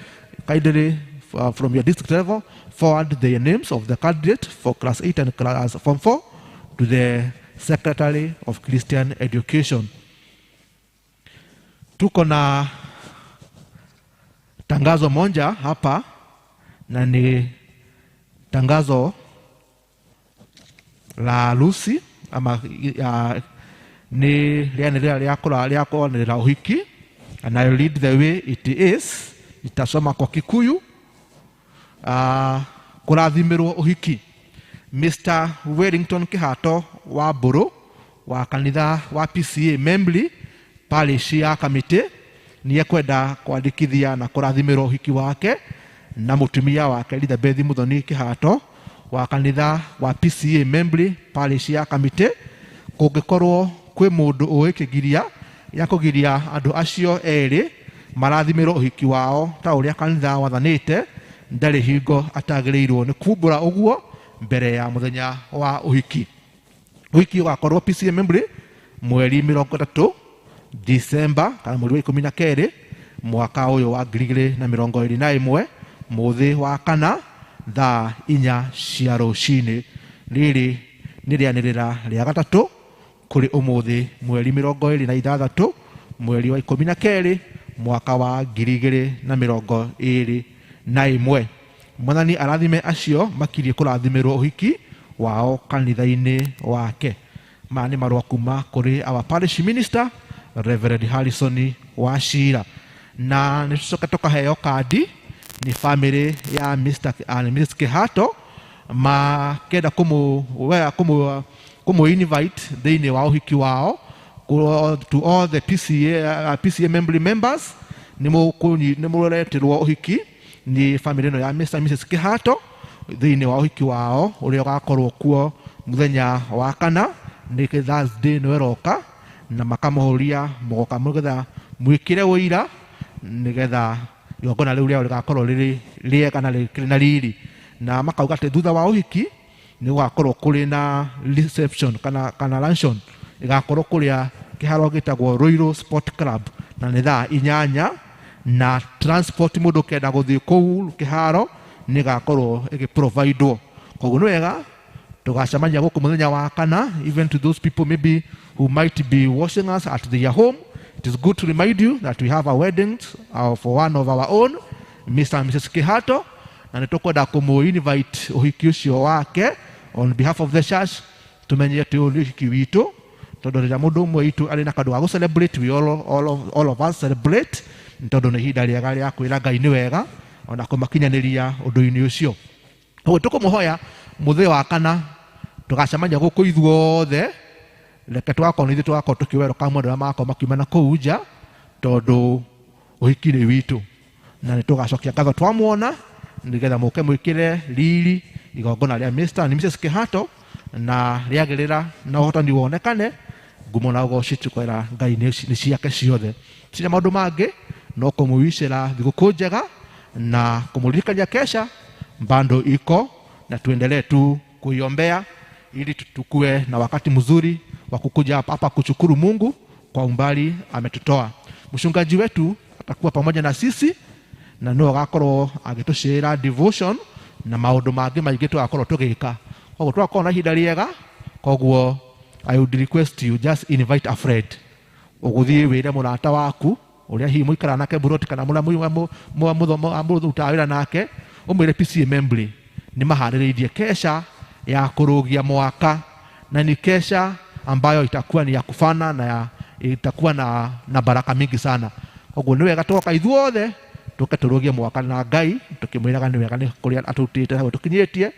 kindly from your district level forward the names of the candidate for class 8 and class form 4 to the Secretary of Christian Education. Tuko na tangazo moja hapa, na ni tangazo la harusi ama ni rĩanĩrĩra rĩa ũhiki, and I read the way it is. Nitasoma kwa Kikuyu. Kũrathimĩrwo ũhiki. Mr. Wellington Kihato wa Mbũrũ wa kanitha wa PCA Membli parish ya Kamiti nĩ ekwenda kwandĩkithia na kũrathimĩrwo ũhiki wake na mũtumia wake Elizabeth Muthoni Kihato Wa kanitha wa PCA Membly parish ya Kamite. Kũngĩkorwo kwĩ mũndũ ũĩ kĩgiria gĩa kũgiria andũ acio erĩ marathimĩrwo ũhiki wao ta ũrĩa kanitha wathanĩte, ndarĩ hingo atagĩrĩirwo nĩ kumbũra ũguo mbere ya mũthenya wa ũhiki. Ũhiki ũgakorwo PCA Membly mweri 30 December kana mweri wa 12 mwaka ũyũ wa 2021, mũthĩ wa kana thaa 4 cia rũcinĩ. Rĩrĩ nĩ rĩanĩrĩra rĩa gatatũ kũrĩ ũmũthĩ mweri 26 mweri wa 12 mwaka wa 2021. Mwathani arathime acio makirie kũrathimĩrwo ũhiki wao kanitha-inĩ wake. Maya nĩ marũa kuma kũrĩ our parish minister Reverend Harrison Wachira. Na nĩ tũcoke tũkaheo kandi nĩ family ya Mr. and Mrs. Kihato makenda kũmũ invite thĩinĩ wa ũhiki wao to all the PCA members. Nĩ mũreterwo ũhiki nĩ family ĩno ya Mr. and Mrs. Kihato thĩinĩ wa ũhiki wao ũrĩa ũgakorwo kuo mũthenya wa kana nĩ Thursday nĩ ĩroka, na makamũhũria mũgoka nĩgetha mwĩkĩre ũira nĩgetha igongona rĩu rĩao rĩgakorwo rĩrĩ rĩega na rĩkĩrĩ na riri. Na makauga atĩ thutha wa ũhiki nĩ gũgakorwo kũrĩ na reception kana luncheon ĩgakorwo kũrĩa kĩharo gĩtagwo Ruiru Sport Club, na nĩ thaa 8, na transport mũndũ ũkenda gũthiĩ kũu kĩharo nĩ ĩgakorwo ĩgĩprovidwo. Koguo nĩ wega tũgacemania gũkũ mũthenya wa kana. Even to those people maybe who might be watching us at their home, it is good to remind you that we have a wedding for one of our own, Mr. and Mrs. Kihato, na nĩ tũkwenda kũmũ invite ũhiki ũcio wake on behalf of the church. Tumenye atĩ ũyũ nĩ ũhiki witũ, tondũ rĩrĩa mũndũ ũmwe witũ arĩ na kaũndũ ga gũ-celebrate, we all of us celebrate, nĩ tondũ nĩ ihinda rĩega rĩa kwĩra Ngai nĩ wega ona kũmakinyanĩria ũndũ-inĩ ũcio. Koguo tũkũmũhoya mũthĩ wa kana tũgacemania gũkũ ithuothe, reke tũgakorwo nĩ ithuĩ tũgakorwo tũkĩwerũka andũ arĩa magakorwo makiuma na kũu nja, tondũ ũhiki nĩ witũ, na nĩ tũgacokia ngatho twamuona nĩgetha mũke mwĩkĩre riri igongona rĩa Mr. and Mrs. Kihato, na rĩagĩrĩra na ũhotani wonekane. Ngumo na ũgoci tũkwĩra Ngai nĩ ciake ciothe. Tirĩ maũndũ mangĩ no kũmũwicĩra thigũkũ njega na kũmũririkania kesha bado iko, na tuendelee tu kuiombea ili tukue na wakati mzuri wa kukuja hapa kushukuru Mungu kwa umbali ametutoa. Mchungaji wetu atakuwa pamoja na sisi na no agakorwo agĩtũcĩra devotion na maũndũ mangĩ maingĩ tũgakorwo tũgĩka. Koguo tũgakorwo na ihinda rĩega. Koguo I would request you just invite a friend. Ũgũthiĩ wĩre mũrata waku ũrĩa hihi mũikaraga nake buroti kana mũrĩa mũrutaga wĩra nake, ũmwĩre PCA Membly nĩ maharĩrĩirie kesha ya kũrũgia mwaka, na ni kesha ambayo itakuwa ni ya kufana na itakuwa na baraka mingi sana. Koguo nĩ wega tũgoka ithuothe tũke tũrũgie mwaka na Ngai tũkĩmwĩraga nĩ wega nĩ kũrĩa atũrutĩte hau tũkinyĩtie,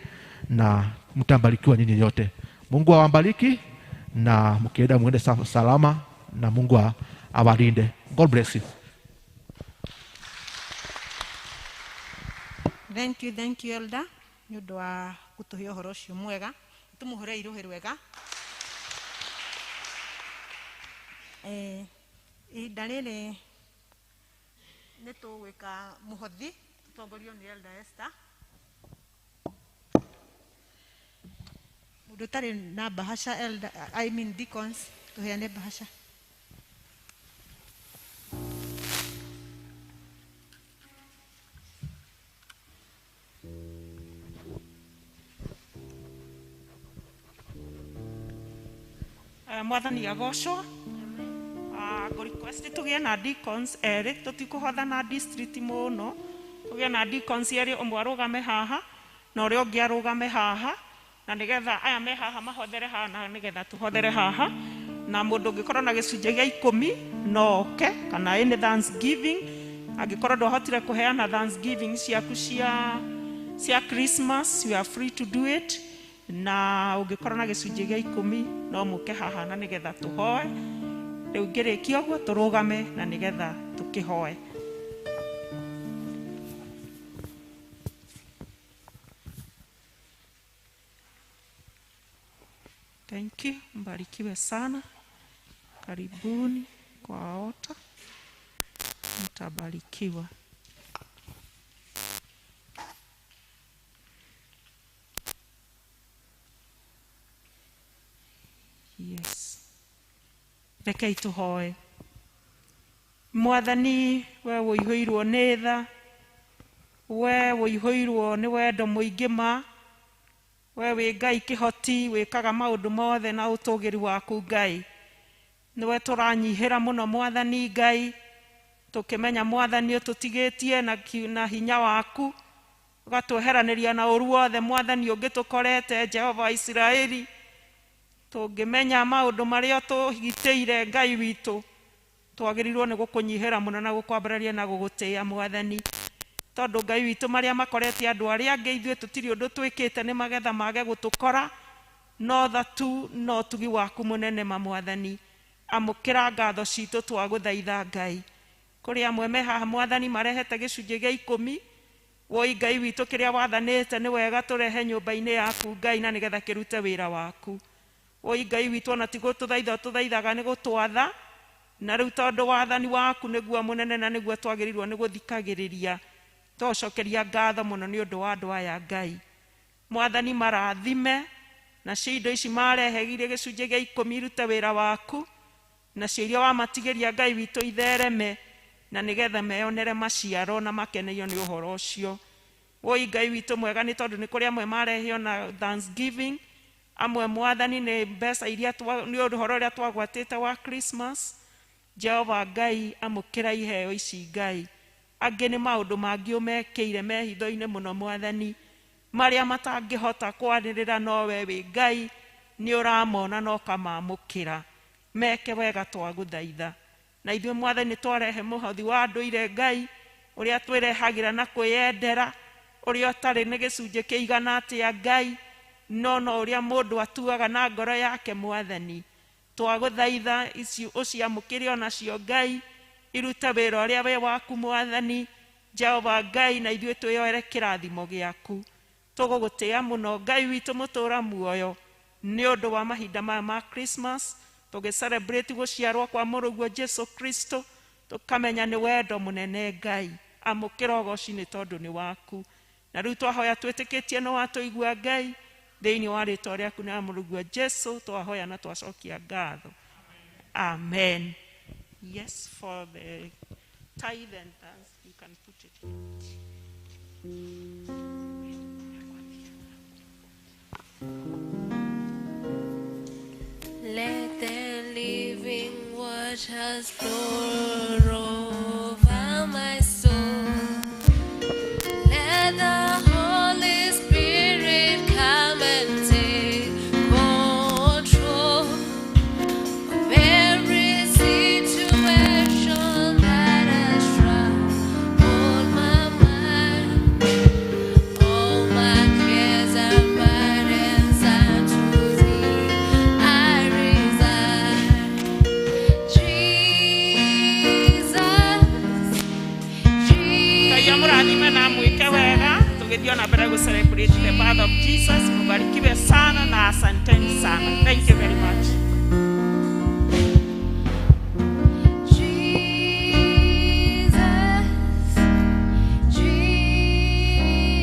na mtabarikiwa nyinyi nyote. Mungu awabariki na mkienda muende salama na Mungu awalinde. God bless you. Thank you, thank you Elder. Nĩ ũndũ wa gũtũhe ũhoro ũcio mwega. Tũmũhũre irũhĩ rwega. Ihinda rĩrĩ nĩ tũgwĩka mũhothi tũtongorio nĩ Elder Esther. Mũndũ ũtarĩ na bahasha, Elder, I mean deacons, tũheane bahasha. Mwathani agocwo. Ngũ request tũgĩe na deacons erĩ, tũtikũhothana district mũno, tũgĩe na deacons erĩ, ũmwe arũgame haha na ũrĩa ũngĩ arũgame haha, na nĩgetha aya me haha mahothere haha na nĩgetha tũhothere haha. Na mũndũ ũngĩkorwo na gĩcunjĩ gĩa 10 no oke, kana any thanksgiving, angĩkorwo ndwahotire kũheana thanksgiving ciaku cia Christmas, you are free to do it. Na ũngĩkorwo na gĩcunjĩ gĩa 10 no mũke haha na nĩgetha tũhoe. Rĩu ngĩrĩkia ũguo tũrũgame na nĩgetha tũkĩhoe. Thank you, mbarikiwe sana. Karibuni kwa altar, mtabarikiwa. Yes. Rekei tũhoe. Mwathani, we wũihũirwo nĩ tha, we wũihũirwo nĩ wendo mũingĩ ma, we wĩ Ngai kĩhoti, wĩkaga maũndũ mothe na ũtũgĩru waku Ngai. Nĩwe tũranyihĩra mũno Mwathani Ngai, tũkĩmenya Mwathani ũtũtigĩtie na hinya waku, ũgatweheranĩria na ũru wothe Mwathani ũngĩtũkorete Jehova wa Isiraeli. Tũngĩmenya maũndũ marĩa tũhitĩire Ngai witũ, twagĩrĩirwo nĩ gũkũnyihĩra mũno na gũkwambararia na gũgũtĩĩa Mwathani. Tondũ Ngai witũ marĩa makorete andũ arĩa angĩ ithuĩ tũtirĩ ũndũ twĩkĩte nĩ magetha mage gũtũkora, no tha tu no tugi waku mũnene ma Mwathani. Amũkĩra ngatho citũ twagũthaitha Ngai. Kũrĩ amwe me haha Mwathani marehete gĩcunjĩ gĩa 10, woi Ngai witũ kĩrĩa wathanĩte nĩ wega tũrehe nyũmba-inĩ yaku Ngai, na nĩgetha kĩrute wĩra waku. Woi Ngai witũ ona ti gũtũthaitha tũthaithaga nĩ gũtwatha, na rĩu tondũ wathani waku nĩguo mũnene na nĩguo twagĩrĩirwo nĩ gũthikagĩrĩria, twacokeria ngatho mũno nĩ ũndũ wa andũ aya Ngai. Mwathani marathime, nacio indo ici marehegire gĩcunjĩ gĩa 10 irute wĩra waku, nacio iria wamatigĩria Ngai witũ ithereme, na nĩgetha meyonere maciaro na makenio nĩ ũhoro ũcio. Woi Ngai witũ mwega, nĩ tondũ nĩ kũrĩ amwe marehio na Thanksgiving, amwe Mwathani nĩ mbeca iria nĩ ũhoro ũrĩa twagwatĩte wa Christmas. Jehova Ngai, amũkĩra iheo ici Ngai. Angĩ nĩ maũndũ mangĩ ũmekĩire me hitho-inĩ mũno Mwathani, marĩa matangĩhota kwanĩrĩra, no we wĩ Ngai nĩ ũramona na ũkamamũkĩra. Meke wega twagũthaitha. Na ithuĩ Mwathani twarehe mũhothi wa ndũire Ngai, ũrĩa twĩrehagĩra na kwĩyendera, ũrĩa ũtarĩ nĩ gĩcunjĩ kĩigana atĩa Ngai, no no ũrĩa mũndũ atuaga na ngoro yake Mwathani. Twagũthaitha ici ũciamũkĩre onacio Ngai, irute wĩra ũrĩa wĩ waku Mwathani Jehova Ngai, na ithuĩ twĩyoere kĩrathimo gĩaku. Tũgũgũtĩĩa mũno Ngai witũ mũtũũra muoyo, nĩ ũndũ wa mahinda maya ma Christmas, tũgĩ celebrate gũciarwo kwa mũrũguo Jesu Kristo, tũkamenya nĩ wendo mũnene Ngai. Amũkĩra ũgoci nĩ tondũ nĩ waku. Na rĩu twahoya twĩtĩkĩtie nĩ watũigua Ngai, thĩinĩ wa rĩtwa rĩaku na mũrũguo Jesu twahoya na twacokia ngatho. Amen. Yes, for the tithe and thanks, you can put it. Let the living waters flow over my soul. Let the Holy Spirit come and take control of every situation that has troubled my mind. All my cares and burdens unto Thee I resign. Jesus, Ngai amũrathime na amwĩke wega. Tũgĩthiĩ ona mbere gũ celebrate the birth of Jesus. Mubarikiwe sana na asanteni sana. Thank you very much. Jesus,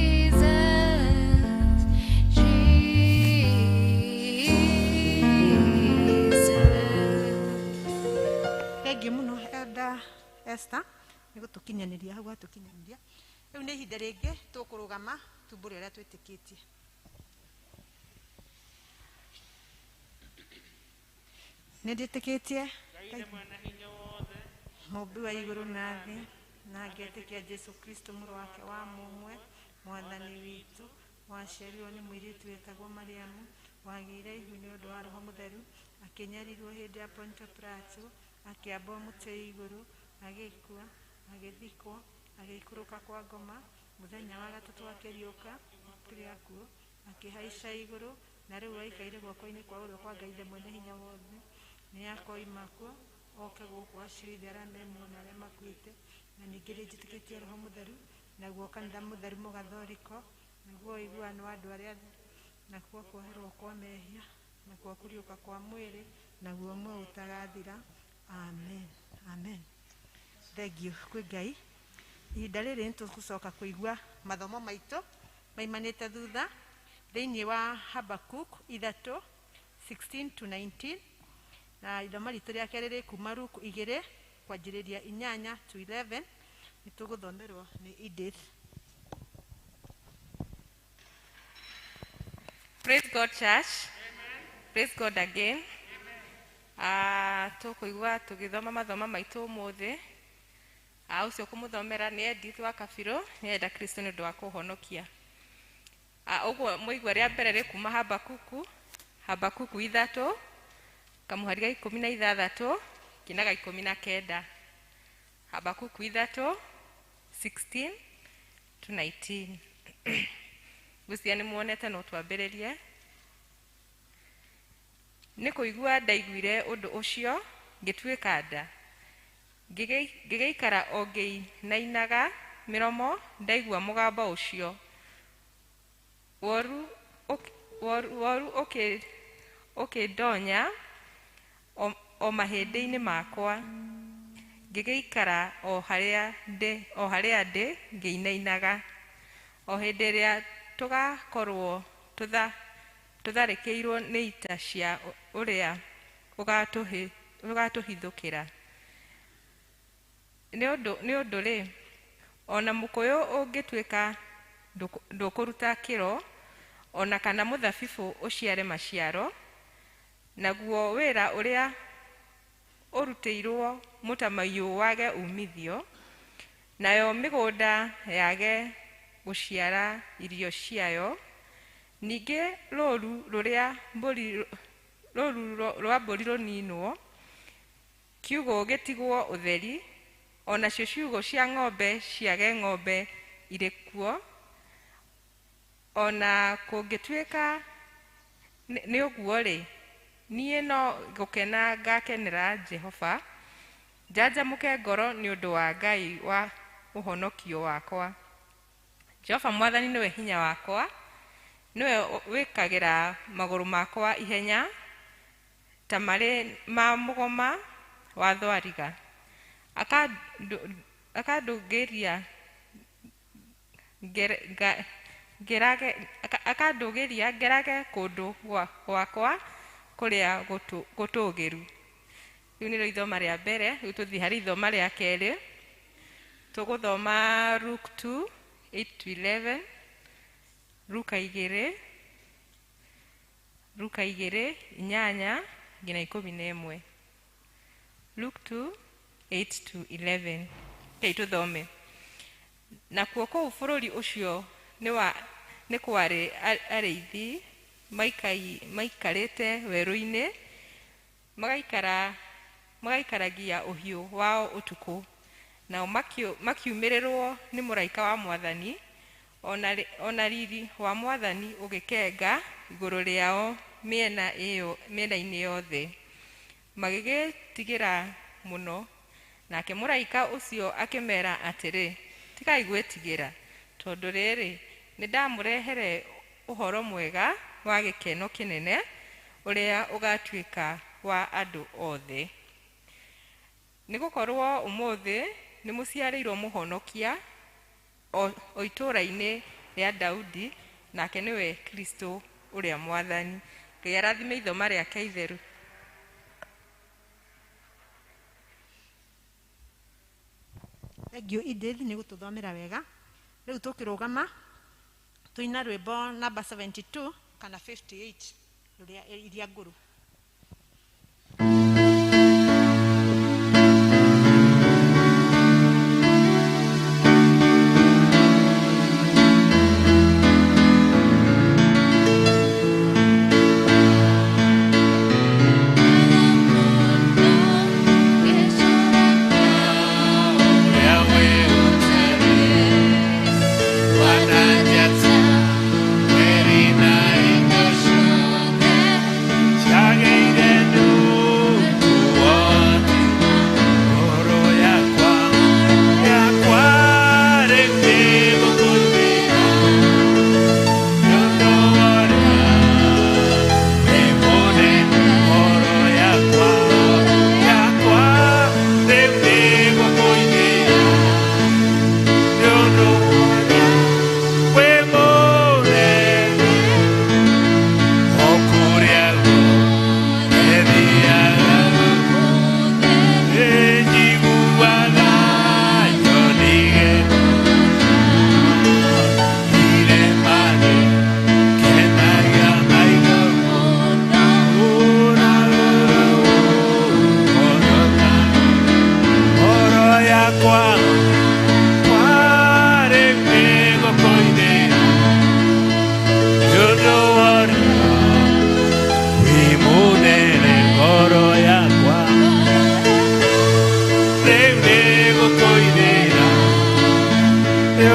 Jesus, Jesus. Thengiũ mũno Elder Esther nĩ gũtũkinyanĩria hau atũkinyanĩria. Rĩu nĩ ihinda rĩngĩ tũkũrũgama tumbũre ũrĩa twĩtĩkĩtie. Nĩ ndĩtĩkĩtie Mũũmbi wa igũrũ na thĩ, na ngetĩkia Jesu Kristo mũrũ wake wa mũmwe, Mwathani witũ, waciarirwo nĩ mũirĩtu wetagwo Mariamu, wagĩire ihu nĩ ũndũ wa Roho Mũtheru, akĩnyarirwo hĩndĩ ya Pontio Pilato, akĩambwo mũtĩ igũrũ, agĩkua, agĩthikwo, agĩikũrũka kwa ngoma, mũthenya wa gatatũ akĩriũka kũrĩ akuũ, akĩhaica igũrũ, na rĩu aikaire guoko-inĩ kwa ũrĩo kwa Ngai Ithe Mwene-Hinya-Wothe. Nĩ akoima kuo oke gũkũ acirithie arĩa me muoyo na arĩa makuĩte. Na ningĩ nĩ njĩtĩkĩtie Roho Mũtheru, naguo kanitha mũtheru mũgathoriko, naguo ũiguano wa andũ arĩa atheru, nakuo kuoherwo kwa mehia, Nakuo kũriũka kwa mwĩrĩ, naguo muoyo ũtagathira. Amen, amen. Thengiũ kwĩ Ngai. Ihinda rĩrĩ nĩ tũgũcoka kũigua mathomo maitũ maimanĩte thutha thĩinĩ wa Habakuk 3 16 to 19, na ithomo ritũ rĩa kerĩ rĩ kuma Luke 2 kwanjĩrĩria 8 to 11. Nĩ tũgũthomerwo nĩ Edith. Praise God, church. Amen. Praise God again. Tũkũigua tũgĩthoma mathomo maitũ ũmũthĩ. Ũcio kũmũthomera nĩ Edith wa Kabirũ, nĩ enda Kristo nĩ ũndũ wa kũhonokia. Ũguo mũigua rĩa mbere rĩ kuma Habakuku, Habakuku 3, kamũhari ga 16 nginya ga 19. Habakuku 3 16 to 19. Ngwĩciria nĩ muonete, no twambĩrĩrie. Nĩ kũigua ndaiguire ũndũ ũcio ngĩtuĩka nda, ngĩgĩikara o ngĩinainaga mĩromo ndaigua mũgambo ũcio. Woru ũkĩndonya o mahĩndĩ-inĩ makwa, ngĩgĩikara o harĩa ndĩ ngĩinainaga. O hĩndĩ ĩrĩa tũgakorwo tũtharĩkĩirwo nĩ ita cia ũrĩa ũgatũhithũkĩra. Nĩ ũndũ-rĩ, ona mũkũyũ ũngĩtuĩka ndũkũruta kĩro, ona kana mũthabibũ ũciare maciaro, naguo wĩra ũrĩa ũrutĩirwo mũtamaiyũ wage umithio, nayo mĩgũnda yage gũciara irio ciayo, ningĩ rũũru rwa mbũri rũninwo, kiugũ gĩtigwo ũtheri, onacio ciugũ cia ng'ombe ciage ng'ombe irĩ kuo. Ona kũngĩtuĩka nĩ ũguo-rĩ, niĩ no gũkena ngakenera Jehova, njanjamũke ngoro nĩ ũndũ wa Ngai wa ũhonokio wakwa. Jehova Mwathani nĩwe hinya wakwa, nĩwe wĩkagĩra magũrũ makwa ihenya ta marĩ ma mũgoma wa thwariga, akandũgĩria ngerage kũndũ gwakwa kũrĩa gũtũũgĩru. Rĩu nĩrĩo ithoma rĩa mbere. Rĩu tũthiĩ harĩ ithoma rĩa kerĩ. Tũgũthoma Luke 2 8 to 11, Luka 2 8 nginya 11. Luke 2 8 to 11. Kei tũthome. Nakuo kũu bũrũri ũcio nĩ kwarĩ arĩithi maikarĩte werũ-inĩ, magaikaragia ũhiũ wao ũtukũ. Nao makiumĩrĩrwo nĩ mũraika wa Mwathani, ona riri wa Mwathani ũgĩkenga igũrũ rĩao mĩena-inĩ yothe. Magĩgĩtigĩra mũno. Nake mũraika ũcio akĩmera atĩrĩ, tigai gwĩtigĩra, tondũ rĩrĩ, nĩndamũrehere ũhoro mwega wa gĩkeno kĩnene, ũrĩa ũgatuĩka wa andũ othe. Nĩgũkorwo ũmũthĩ nĩmũciarĩirwo mũhonokia o itũũra-inĩ rĩa Daudi, nake nĩwe Kristo ũrĩa Mwathani. Ngai arathime ithoma rĩake itheru. Thengiũ Edith nĩ gũtũthomera wega. Rĩu tũkĩrũgama tũina rwĩmbo namba 72 kana 58 rũrĩa iria ngũrũ. Wanajata, Mary na Indoshone,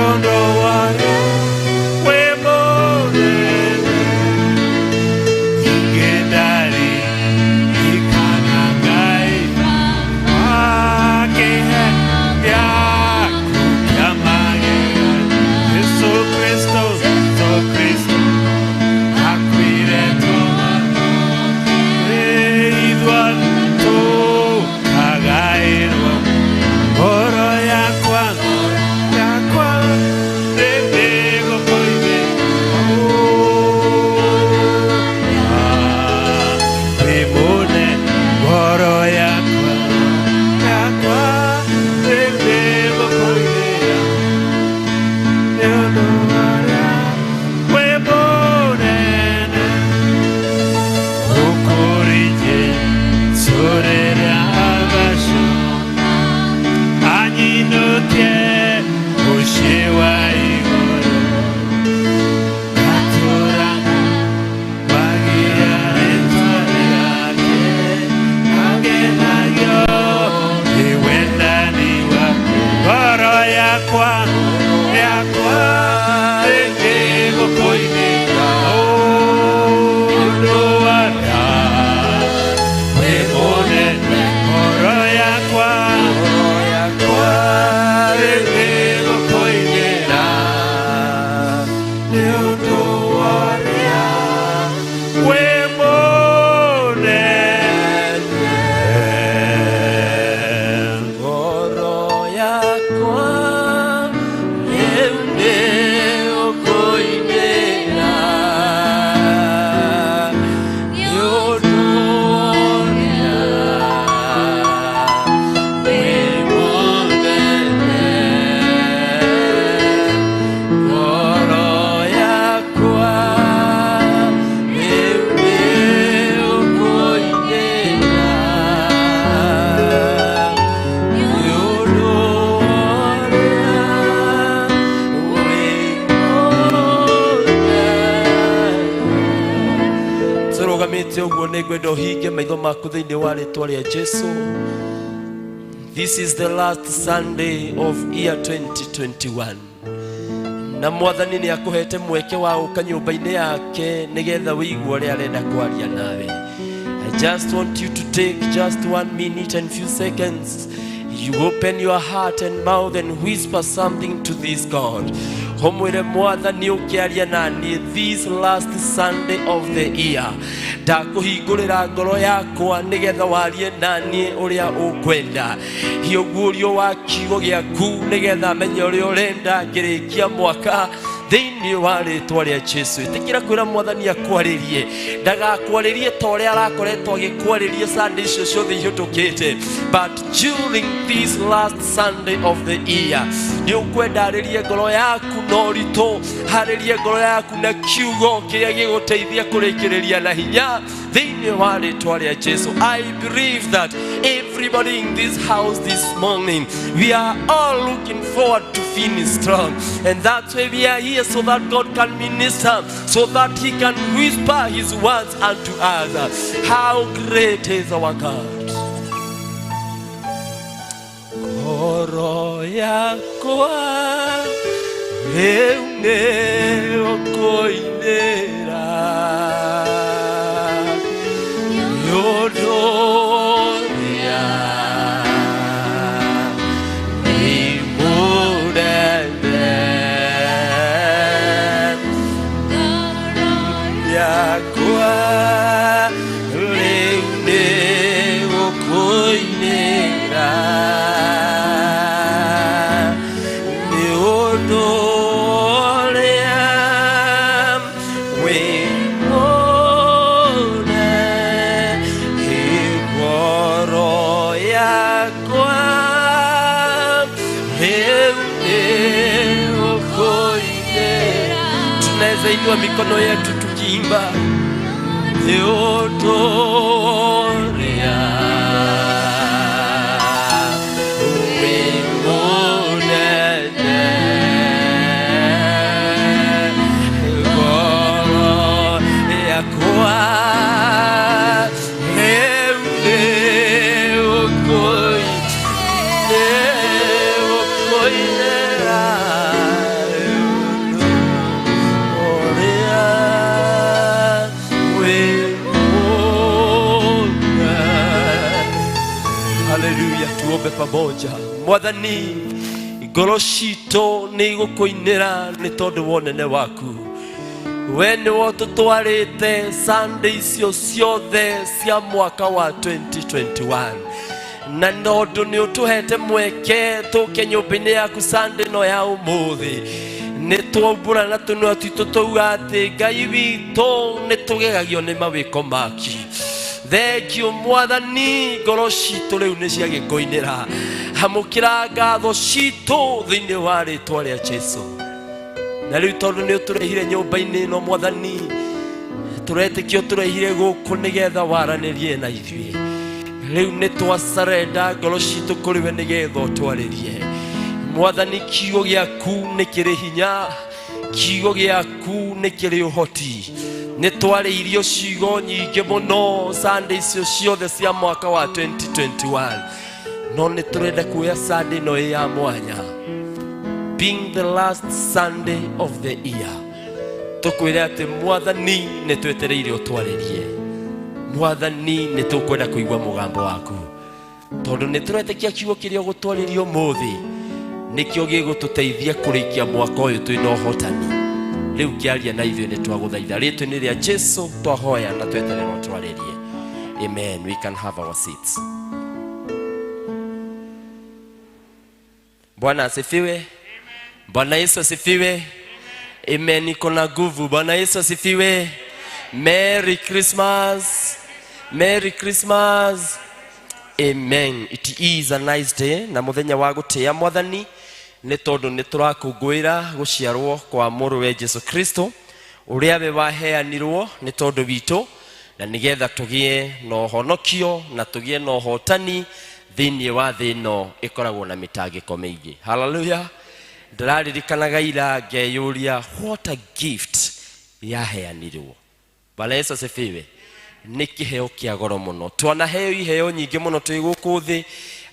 ũndũ warĩa wĩ mũnene. Ingĩndari ikana Ngai akĩhe gĩaku kĩa magegania. Jesũ Kristo, Jesũ Kristo akuire tũma tũkagaĩrwo ngoro yakwa yakwa rĩmĩgũkũinĩra wĩ mũnene ngoro yakwa yakwa rĩmĩgũkũinĩra nĩ ũndũ warĩa wĩ mũnene ũkũrĩje sũrĩra agaco anyinũkie mũciĩ wa igũrũ ngatũra wagia rĩtwa rĩake agenagio nĩ wendani wake ngoro yakwa yakwa ĩngĩgũkũinĩra ũndũ warĩa wĩ mũnene ngoro yakwa yakwa ĩngĩgũkũinĩra nĩ ũndũ warĩa wĩ mũnene. Ngoro yakwa rĩu nĩ ũkũinĩra nĩ ũndũ ũrĩa wĩ mũnene. Ngoro yakwa rĩu nĩ ũkũinĩra nĩ ũndũ ũrĩa wĩ mũnene. Tũrũgamĩte ũguo nĩ ngwenda ũhinge maitho maku thĩinĩ wa rĩtwa rĩa Jesu. This is the last Sunday of year 2021 na mwathani nĩ akũhete mweke wa gũka nyũmba-inĩ yake nĩgetha wĩigue ũrĩa arenda kwaria nawe. I just want you to take just 1 minute and few seconds. You open your heart and mouth and whisper something to this God. Ũmwĩre mwathani ũkĩaria na niĩ this last Sunday of the year. Ndakũhingũrĩra ngoro yakwa nĩgetha warie na niĩ ũrĩa ũkwenda. Hiũguũrio wa kiugo gĩaku nĩgetha menye ũrĩa ũrenda ngĩrĩkia mwaka thĩinĩ wa rĩtwa rĩa Jesu. Ĩtĩkĩra kwĩra mwathani akwarĩrie, ndagakwarĩrie ta ũrĩa arakoretwo agĩkwarĩria Sunday icio ciothe ihĩtũkĩte, but during this last Sunday of the year nĩ ũkwenda arĩrie ngoro yaku na ũritũ, harĩrie ngoro yaku na kiugo kĩrĩa gĩgũteithia kũrĩkĩrĩria na hinya thĩinĩ wa rĩtwa rĩa Jesu. I believe that everybody in this house this morning, we are all looking forward to finish strong, and that's why we are here, so that God can minister, so that he can whisper his words unto us. How great is our God. Ngoro yakwa rĩu nĩ ũkũinĩra nĩ ũndũ ũrĩa wĩ mũnene. Yakwa rĩu nĩ ũkũinĩra nĩ ũndũ ũrĩa wĩ mũnene. Ngoro yakwa rĩu nĩ ũkũinĩra. Tunaweza inua mikono yetu tukiimba nĩ ũndũ ũrĩa wĩ mũnene. Ngoro yakwa rĩu nĩ ũkũinĩra. Pamoja. Mwathani, ngoro citũ nĩ igũkũinĩra nĩ tondũ wa ũnene waku. We nĩwe ũtũtwarĩte Sunday icio ciothe cia mwaka wa 2021, na tondũ nĩ ũtũhete mweke tũke nyũmba-inĩ yaku Sunday no ya ũmũthĩ, nĩ twaumbũra na tũnua twitũ tauga atĩ Ngai witũ nĩ tũgegagio nĩ mawĩko maki. Thengio Mwathani, ngoro citũ rĩu nĩ ciagĩkũinĩra. Amũkĩra ngatho citũ thĩinĩ wa rĩtwa rĩa Jesu. Na rĩu tondũ nĩ ũtũrehire nyũmba-inĩ ĩno, Mwathani, tũretĩkia ũtũrehire gũkũ nĩgetha waranĩrie na ithuĩ. Rĩu nĩ twacarenda ngoro citũ kũrĩ we nĩgetha ũtwarĩrie. Mwathani, kiugo gĩaku nĩ kĩrĩ hinya, kiugo gĩaku nĩ kĩrĩ ũhoti. Nĩ twarĩirio ciugo nyingĩ mũno Sunday icio ciothe cia mwaka wa 2021, no nĩ tũrenda kuoya Sunday ĩno ĩ ya mwanya, being the last Sunday of the year, tũkwĩre atĩ Mwathani, nĩ twetereire ũtwarĩrie. Mwathani, nĩ tũkwenda kũigua mũgambo waku, tondũ nĩ tũretĩkia kiugo kĩrĩa ũgũtwarĩria ũmũthĩ nĩkĩo gĩgũtũteithia kũrĩkia mwaka ũyũ twĩna ũhotani. Rĩu kĩaria na ithuĩ, nĩ twagũthaitha. Rĩtwa-inĩ rĩa Jesu twahoya na tweterera ũtwarĩrie. Amen. We can have our seats. Bwana asifiwe. Bwana Yesu asifiwe. Amen. Iko na nguvu. Bwana Yesu asifiwe. Merry Christmas. Merry Christmas. Amen. It is a nice day na muthenya wa gũtĩa Mwathani, nĩ tondũ nĩ tũrakũngũĩra gũciarwo kwa mũrũwe Jesu Kristo, ũrĩa we waheanirwo nĩ tondũ witũ, na nĩgetha tũgĩe na ũhonokio na tũgĩe na ũhotani thĩinĩ wa thĩ ĩno ĩkoragwo na mĩtangĩko mĩingĩ. Haleluya. Ndĩraririkanaga ira ngeyũria, what a gift yaheanirwo. Bwana Yesu asifiwe. Nĩ kĩheo kĩa goro mũno. Twanaheo iheo nyingĩ mũno twĩ gũkũ thĩ,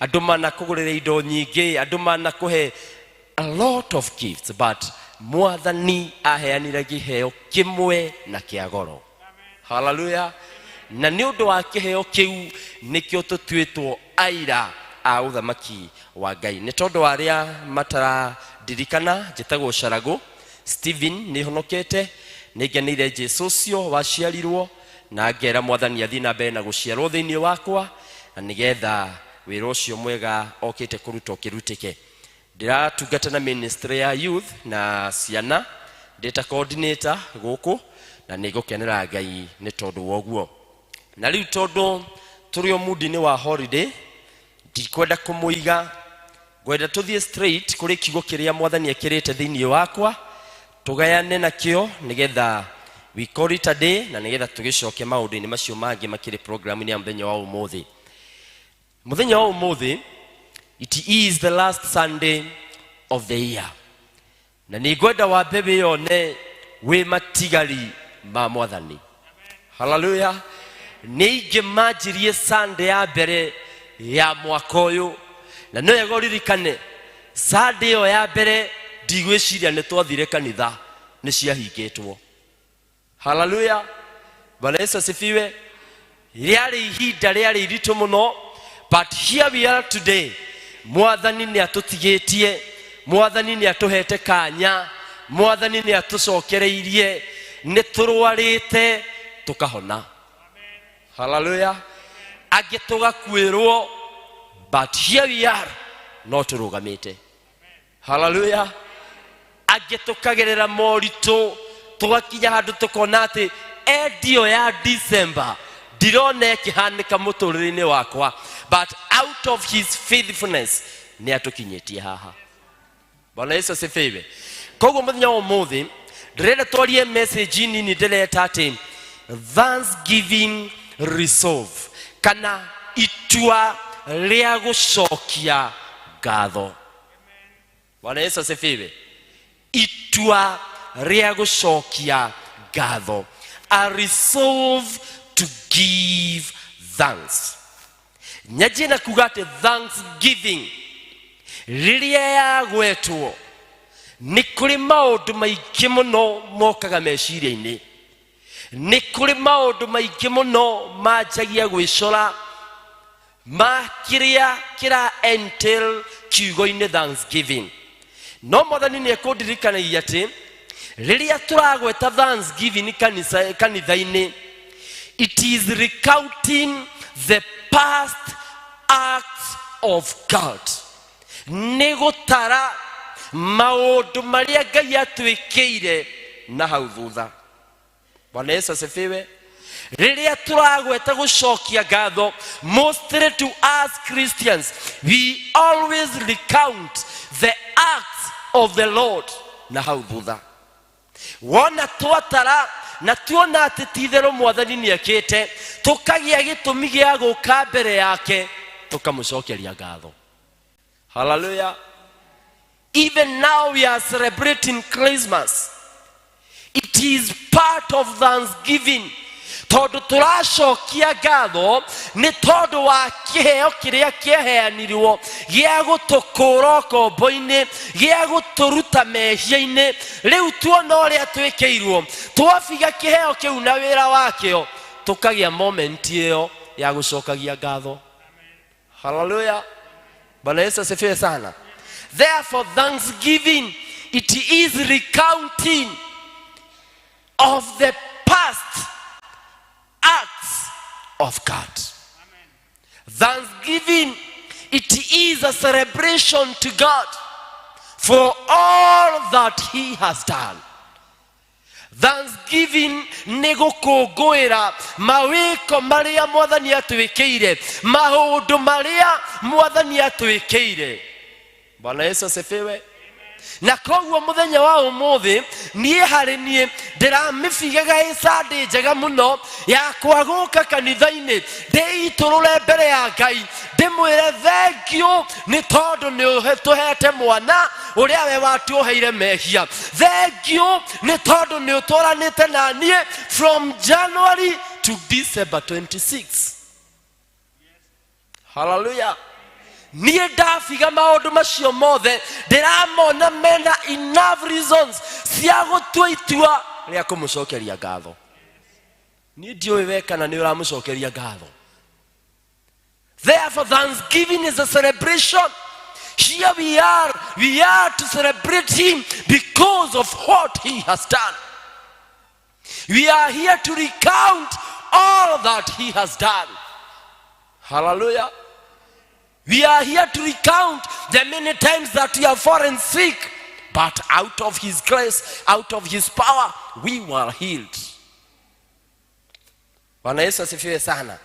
andũ manakũgũrĩra indo nyingĩ, andũ manakũhe a lot of gifts, but Mwathani aheanire kĩheo kĩmwe na kĩa goro. Haleluya. Na nĩ ũndũ wa kĩheo kĩu nĩkĩo tũtuĩtwo aira a ũthamaki wa Ngai. Nĩ tondũ wa arĩa matararirikana, njĩtagwo Carago Stephen, nĩ honokete, nĩ ngeneire Jesu ũcio waciarirwo, na ngera Mwathani athiĩ na mbere na gũciarwo thĩinĩ wakwa, na nĩgetha wĩra ũcio mwega okĩte kũruta ũkĩrutĩke. Ndĩratungata na ministry ya youth na ciana, ndĩ ta coordinator gũkũ, na nĩ ngũkenera Ngai nĩ tondũ wa ũguo. Na rĩu tondũ tũrĩ o mundi-inĩ wa holiday, ndikwenda kũmũiga, ngwenda tũthiĩ straight kũrĩ kiugo kĩrĩa Mwathani ekĩrĩte thĩinĩ wakwa, tũgayane nakĩo nĩgetha we call it a day, na nĩgetha tũgĩcoke maũndũ-inĩ macio mangĩ makĩrĩ programu-inĩ ya mũthenya wa ũmũthĩ. Mũthenya wa ũmũthĩ, it is the last Sunday of the year, na nĩ ngwenda wambe wĩyone wĩ matigari ma Mwathani. Haleluya. Nĩ ingĩ manjirie Sunday ya mbere ya mwaka ũyũ, na nĩ wega ũririkane Sunday ĩyo ya mbere, ndigwĩciria nĩ twathire kanitha, nĩ ciahingĩtwo. Haleluya. Bwana Yesu asifiwe. Rĩarĩ ihinda rĩarĩ iritũ mũno, but here we are today. Mwathani nĩ atũtigĩtie, Mwathani nĩ atũhete kanya, Mwathani nĩ atũcokereirie. Nĩ tũrwarĩte tũkahona. Haleluya. Angĩ tũgakuĩrwo, but here we are, no tũrũgamĩte. Haleluya. Angĩ tũkagerera moritũ, tũgakinya handũ tũkona atĩ endio ya December ndirona ĩkĩhanĩka mũtũrĩre-inĩ wakwa, but out of his faithfulness nĩ atũkinyĩtie haha. Bwana Yesu asifiwe. Koguo mũthenya wa ũmũthĩ ndĩrenda twarie message nini ndĩreta atĩ thanksgiving resolve, kana itua rĩa gũcokia ngatho. Bwana Yesu asifiwe. Itua rĩa gũcokia ngatho, a resolve to give thanks. Nyanjie na kuga atĩ thanksgiving rĩrĩa yagwetwo, nĩ kũrĩ maũndũ maingĩ mũno mokaga meciria-inĩ, nĩ kũrĩ maũndũ maingĩ mũno manjagia gwĩcora ma kĩrĩa kĩra entail kiugo-inĩ thanksgiving. No mwathani nĩ ekũndirikanagia atĩ rĩrĩa tũragweta thanksgiving kanitha-inĩ, it is recounting the past acts of God. Nĩ gũtara maũndũ marĩa Ngai atwĩkĩire na hau thutha. Bwana Yesu asifiwe. Rĩrĩa tũragweta gũcokia ngatho, mostly to us Christians, we always recount the acts of the Lord na hau thutha. Wona twatara na tuona atĩ ti-itherũ mwathani nĩekĩte, tũkagĩa gĩtũmi gĩa gũka mbere yake tũkamũcokeria ngatho. Hallelujah. Even now we are celebrating Christmas. It is part of thanksgiving, tondũ tũracokia ngatho nĩ tondũ wa kĩheo kĩrĩa kĩaheanirwo gĩa gũtũkũra ũkombo-inĩ, gĩa gũtũruta mehia-inĩ. Rĩu tuona ũrĩa twĩkĩirwo, twabiga kĩheo kĩu na wĩra wakĩo, tũkagĩa moment ĩyo ya gũcokagia ngatho. Hallelujah. Bwana Yesu asifiwe sana. Therefore thanksgiving, it is recounting of the past acts of God. Thanksgiving, it is a celebration to God for all that he has done. Thanksgiving nĩ gũkũngũĩra mawĩko marĩa mwathani atwĩkĩire, maũndũ marĩa mwathani atwĩkĩire. Bwana Yesu asifiwe. Na koguo mũthenya wa ũmũthĩ niĩ harĩ niĩ ndĩramĩbigaga ĩ Sunday njega mũno yakwa gũka kanitha-inĩ, ndĩitũrũre mbere ya Ngai, ndĩmwĩre thengiũ nĩ tondũ nĩ ũtũhete mwana ũrĩa we watuoheire mehia. Thengiũ nĩ tondũ nĩ ũtwaranĩte na niĩ from January to December 26. Hallelujah. Niĩ ndabiga maũndũ macio mothe, ndĩramona mena enough reasons cia gũtua itua rĩa kũmũcokeria ngatho. Niĩ ndiũĩ we kana nĩ ũramũcokeria ngatho. Therefore thanksgiving is a celebration. Here we are, we are to celebrate him because of what he has done. We are here to recount all that he has done. Hallelujah. We are here to recount the many times that we have fallen sick, but out of his grace, out of his power, we were healed. Bwana Yesu asifiwe sana.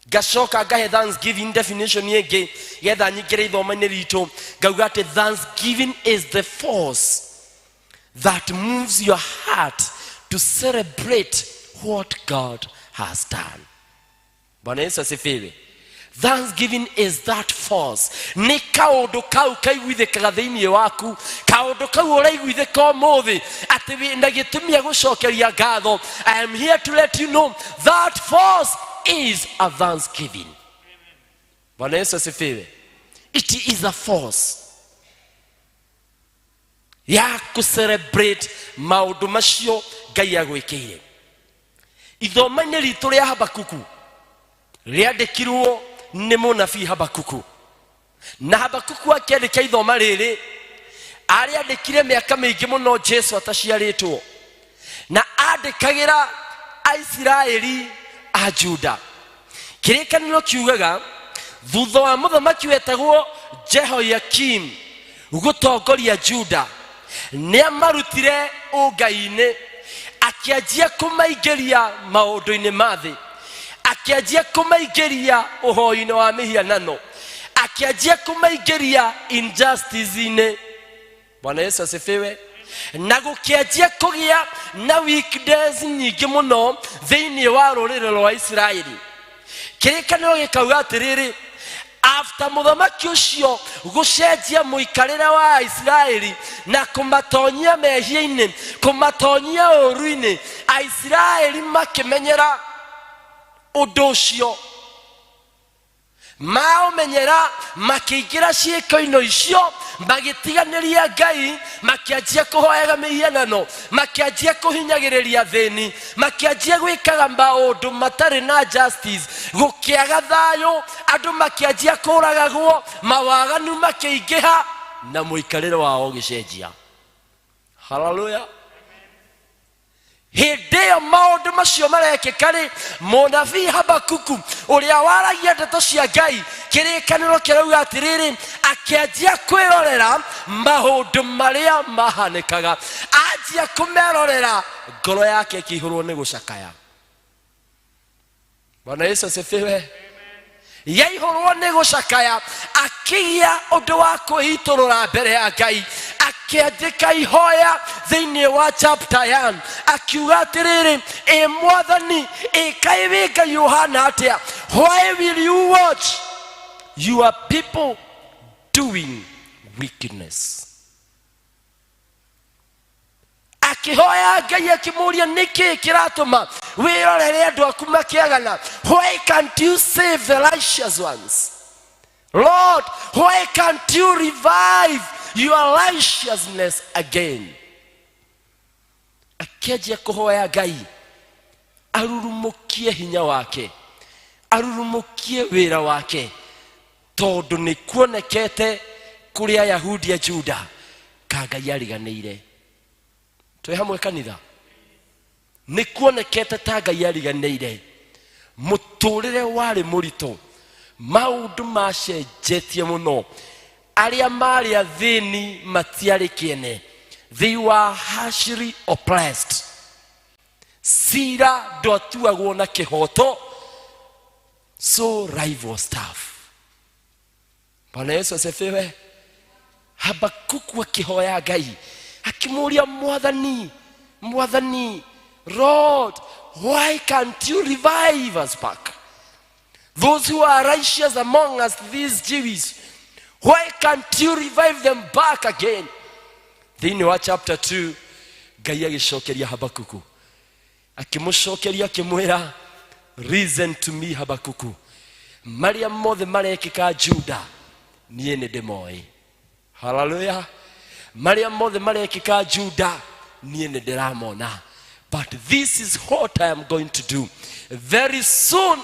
Ngacoka ngahe thanksgiving definition ĩngĩ getha nyingĩre ithomo-inĩ ritũ, ngauga atĩ thanksgiving is the force that moves your heart to celebrate what God has done. Bwana Yesu asifiwe. Thanksgiving is that force. Nĩ kaũndũ kau kaiguithĩkaga thĩinĩ waku, kaũndũ kau ũraiguithĩka ũmũthĩ atĩ wĩna gĩtũmi gĩa gũcokeria ngatho. I am here to let you know that force is a thanksgiving. Bwana Yesu asifiwe. It is a force ya kũ-celebrate maũndũ macio Ngai agwĩkĩire. Ithoma-inĩ ritũ rĩa Habakuku rĩandĩkirwo nĩ mũnabii Habakuku, na Habakuku akĩandĩka ithoma rĩrĩ arĩandĩkire mĩaka mĩingĩ mũno Jesu ataciarĩtwo, na andĩkagĩra Aisiraeli a Juda. Kĩrĩkanĩro kiugaga thutha wa mũthamaki wetagwo Jehoiakim gũtongoria Juda, nĩamarutire ũngai-inĩ, akĩanjia kũmaingĩria maũndũ-inĩ ma thĩ, akĩanjia kũmaingĩria ũhoi-inĩ wa mĩhianano, akĩanjia kũmaingĩria injustice-inĩ. Bwana Yesu asifiwe. Na gũkĩanjia kũgĩa na weakness nyingĩ mũno thĩinĩ wa rũrĩrĩ rwa Isiraeli. Kĩrĩkanĩro gĩkauga atĩrĩrĩ, after mũthamaki ũcio gũcenjia mũikarĩre wa Aisiraeli na kũmatonyia mehia-inĩ, kũmatonyia ũũru-inĩ, Aisiraeli makĩmenyera ũndũ ũcio. Maũmenyera makĩingĩra ciĩko-inĩ icio, magĩtiganĩria Ngai, makĩanjia kũhoyaga mĩhianano, makĩanjia kũhinyagĩrĩria athĩni, makĩanjia gwĩkaga maũndũ matarĩ na justice, gũkĩaga thayũ. Andũ makĩanjia kũragagwo, mawaganu makĩingĩha, na mũikarĩre wao ũgĩcenjia. Haleluya. Hĩndĩ ĩyo maũndũ macio marekĩka rĩ, mũnabii Habakuku ũrĩa waragia ndeto cia Ngai, kĩrĩkanĩro kĩrauga atĩrĩrĩ, akĩanjia kwĩrorera maũndũ marĩa mahanĩkaga. Anjia kũmerorera, ngoro yake ĩkĩihũrwo nĩ gũcakaya. Bwana Yesu asifiwe. Yaihũrwo nĩ gũcakaya, akĩgĩa ũndũ wa kwĩitũrũra mbere ya Ngai, akĩandĩka ihoya thĩinĩ wa chapter 1, akiuga atĩrĩrĩ, ĩ Mwathani, ĩ kaĩ wĩ Ngai ũhana atĩa? Why will you watch your people doing wickedness? Akĩhoya Ngai akĩmũria, nĩkĩ kĩratũma wĩrorere andũ aku makĩagana? Why can't you save the righteous ones? Lord, why can't you revive your righteousness again? Akĩanjia kũhoya Ngai arurumũkie hinya wake, arurumũkie wĩra wake, tondũ nĩ kuonekete kũrĩ Ayahudi a Juda ka Ngai ariganĩire. Twĩ hamwe kanitha? Nĩ kuonekete ta Ngai ariganĩire. Mũtũrĩre warĩ mũritũ, maũndũ macenjetie mũno, arĩa marĩ athĩni matiarĩ kĩene, they were harshly oppressed. Cira ndwatuagwo na kĩhoto, so life was tough. Bwana Yesu asifiwe. Habakuku akĩhoya Ngai akĩmũria, Mwathani, Mwathani, Lord, why can't you revive us back, those who are righteous among us, these Jews? Why can't you revive them back again? Thĩinĩ wa chapter 2, Ngai agĩcokeria Habakuku, akĩmũcokeria akĩmwĩra, listen to me, Habakuku, marĩa mothe marekĩka Juda niĩ nĩ ndĩmoĩ. Haleluya. Marĩa mothe marekĩka Juda niĩ nĩ ndĩramona, but this is what I am going to do. Very soon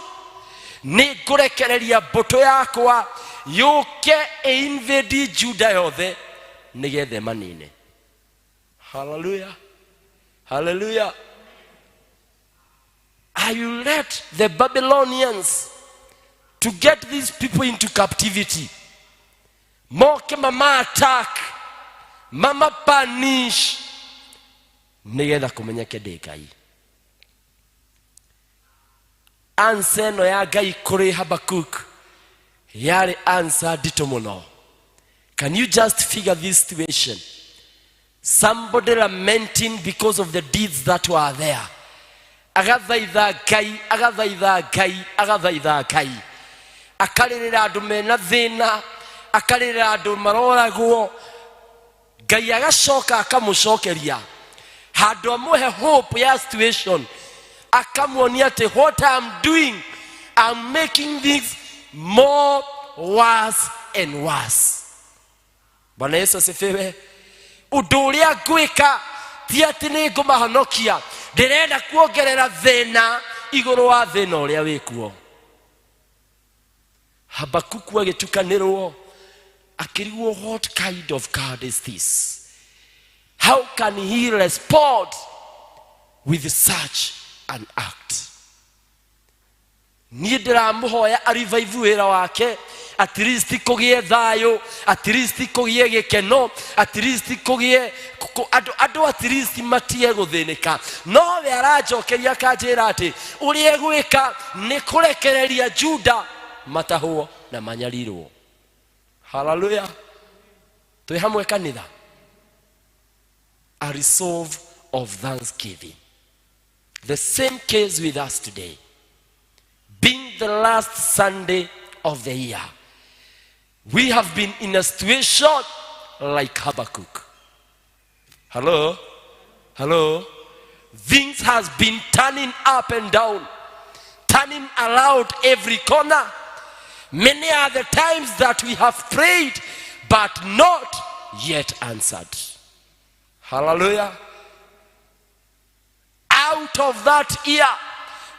nĩ ngũrekereria mbũtũ yakwa yũke ĩinvade Juda yothe nĩgetha ĩmanine. Haleluya, haleluya. I will let the Babylonians to get these people into captivity, moke mama attack, mama punish, nĩgetha kũmenyeke ndĩ Ngai. Answer ĩno ya Ngai kũrĩ Habakuk yarĩ answer nditũ mũno. Can you just figure this situation? Somebody lamenting because of the deeds that were there, agathaitha Ngai, agathaitha Ngai, agathaitha Ngai, akarĩrĩra andũ mena thĩna, akarĩrĩra andũ maroragwo. Ngai agacoka akamũcokeria, handũ amũhe hope ya situation, akamuonia atĩ what I'm doing, I'm making things more worse and worse. Bwana Yesu asifiwe. Ũndũ ũrĩa ngwĩka ti atĩ nĩ ngũmahonokia, ndĩrenda kuongerera thĩna igũrũ wa thĩna ũrĩa wĩkuo. Habakuku agĩtukanĩrwo, akĩrigwo, what kind of God is this? How can he respond with such an act? Niĩ ndĩramũhoya arevive wĩra wake, at least kũgĩe thayũ, at least kũgĩe gĩkeno, at least kũgĩe andũ, andũ at least matige gũthĩnĩka. No we aranjokeria akanjĩra atĩ ũrĩa egwĩka nĩ kũrekereria Juda matahwo na manyarirwo. Haleluya. Twĩ hamwe kanitha? A resolve of thanksgiving. The same case with us today, being the last Sunday of the year. We have been in a situation like Habakkuk. Hello? Hello? Things has been turning up and down, turning around every corner. Many are the times that we have prayed, but not yet answered. Hallelujah. Out of that year,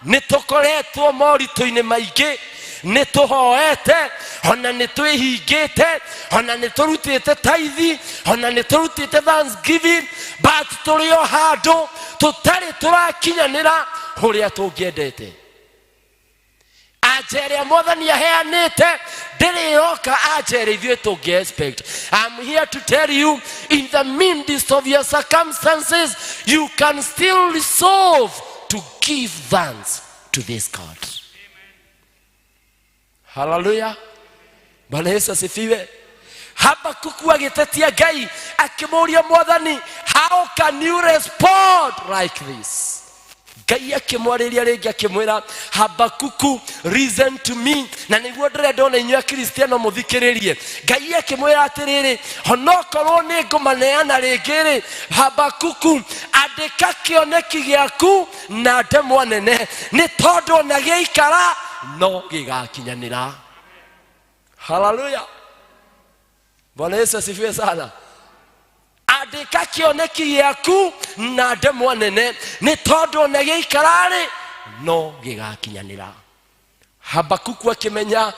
nĩ tũkoretwo moritũ-inĩ maingĩ. Nĩ tũhoete, ona nĩ twĩhingĩte, ona nĩ tũrutĩte taithi, ona nĩ tũrutĩte thanksgiving, but tũrĩ o handũ tũtarĩ tũrakinyanĩra ũrĩa tũngĩendete. Anja ĩrĩa mwathani aheanĩte ndĩrĩ yoka anja ĩrĩa ithuĩ tũngĩ expect. I'm here to tell you, in the midst of your circumstances, you can still resolve to give thanks to this God. Haleluya! Bwana Yesu asifiwe. Habakuku agĩtetia Ngai, akĩmũria, "Mwathani, how can you respond like this?" Ngai akĩmwarĩria rĩngĩ, akĩmwĩra, "Habakuku, listen to me." Na nĩguo ndĩrenda ona inyuĩ Akristiano mũthikĩrĩrie. Ngai akĩmwĩra atĩrĩrĩ, "Onokorwo nĩ ngũmaneana rĩngĩ rĩ, Habakuku, andĩka kĩoneki gĩaku na ndemwa nene, nĩ tondũ ona gĩaikara no gĩgakinyanĩra." Haleluya! Bwana Yesu asifiwe sana. Andĩka kĩoneki gĩaku na ndemwa nene, nĩ tondũ ona gĩaikara-rĩ, no gĩgakinyanĩra. Habakuku akĩmenya,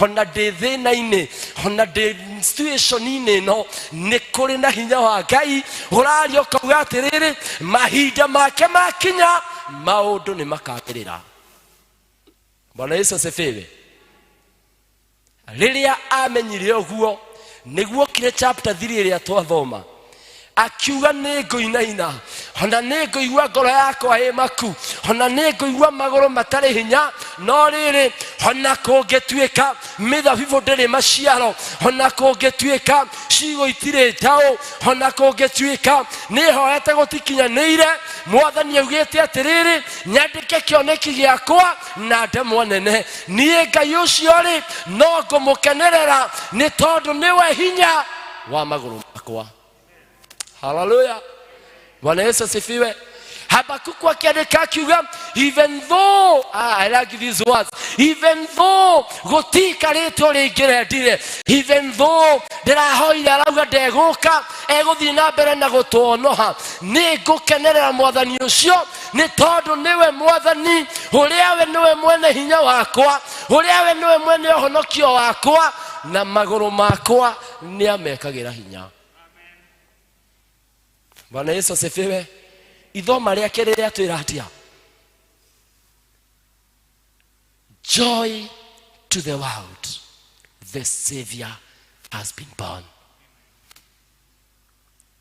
ona ndĩ thĩna-inĩ, ona ndĩ situation-inĩ ĩno, nĩ kũrĩ na hinya wa Ngai ũraria ũkauga atĩrĩrĩ, mahinda make makinya, maũndũ nĩ makagĩrĩra. Bwana Yesu asifiwe. Rĩrĩa amenyire ũguo, nĩguo kire chapter 3 ĩrĩa twathoma, akiuga, "Nĩ ngũinaina, ona nĩ ngũigua ngoro yakwa ĩ maku, ona nĩ ngũigua magũrũ matarĩ hinya, no rĩrĩ, ona kũngĩtuĩka mĩthabibũ ndĩrĩ maciaro, ona kũngĩtuĩka cigo itirĩ njaũ, ona kũngĩtuĩka nĩ hoete gũtikinyanĩire, Mwathani augĩte atĩrĩrĩ, nyandĩke kĩoneki gĩakwa na ndemwa nene. Niĩ Ngai ũcio rĩ, no ngũmũkenerera, nĩ tondũ nĩwe hinya wa magũrũ makwa." Haleluya! Bwana Yesu asifiwe. Habakuku akiandĩka akiuga, "Even though," ah, I like these words, "even though gũtiikarĩte ũrĩa ingĩrendire, even though ndĩrahoire arauga ndegũka, egũthiĩ na mbere na gũtwonoha, nĩ ngũkenerera Mwathani ũcio, nĩ tondũ nĩwe Mwathani ũrĩa we nĩwe mwene hinya wakwa, ũrĩa we nĩwe mwene ũhonokio wakwa, na magũrũ makwa nĩ amekagĩra hinya." Bwana Yesu asifiwe. Ithoma rĩake rĩrĩa twĩra atĩa? Joy to the world, the Savior has been born.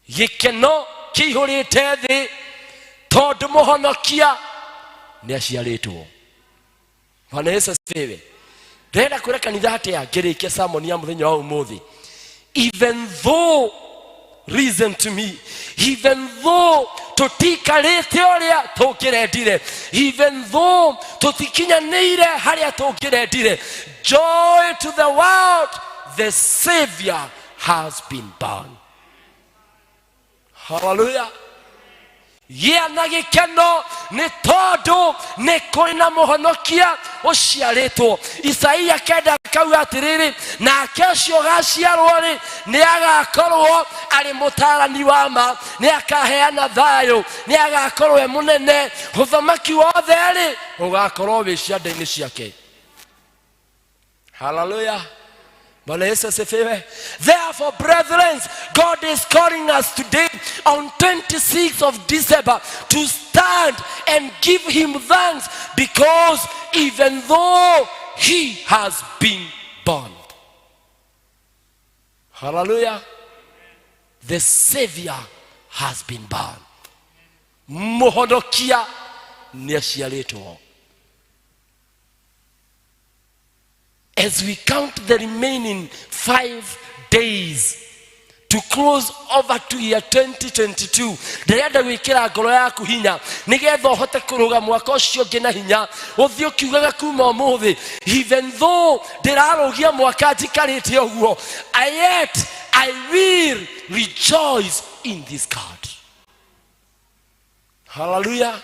Gĩkeno kĩihũrĩte thĩ, tondũ mũhonokia nĩ aciarĩtwo. Bwana Yesu asifiwe. Ndĩrenda kwĩra kanitha atĩa ngĩrĩkia sermon ya mũthenya wa ũmũthĩ? Even though, listen to me, even though tũtikarĩte ũrĩa tũngĩrendire, even though tũtikinyanĩire harĩa tũngĩrendire, joy to the world, the Savior has been born. Hallelujah! Gĩa na gĩkeno, nĩ tondũ nĩ kũrĩ na mũhonokia ũciarĩtwo. Isaia 9 akauga atĩrĩrĩ, nake ũcio ũgaciarwo rĩ, nĩ agakorwo arĩ mũtaarani wa ma, nĩ akaheana thayũ, nĩ agakorwo e mũnene, ũthamaki wothe rĩ, ũgakorwo wĩ ciande-inĩ ciake. Hallelujah! Bwana Yesu asifiwe. Therefore, brethren, God is calling us today on 26th of December to stand and give him thanks, because even though he has been born. Hallelujah. The Savior has been born. Mũhonokia nĩ aciarĩtwo. As we count the remaining 5 days to close over to year 2022, ndĩrenda gwĩkĩra ngoro yaku hinya, nĩgetha ũhote kũrũga mwaka ũcio ũngĩ na hinya, ũthiĩ ũkiugaga kuma ũmũthĩ, "Even though ndĩrarũgia mwaka njikarĩte ũguo, I yet I will rejoice in this God." Hallelujah!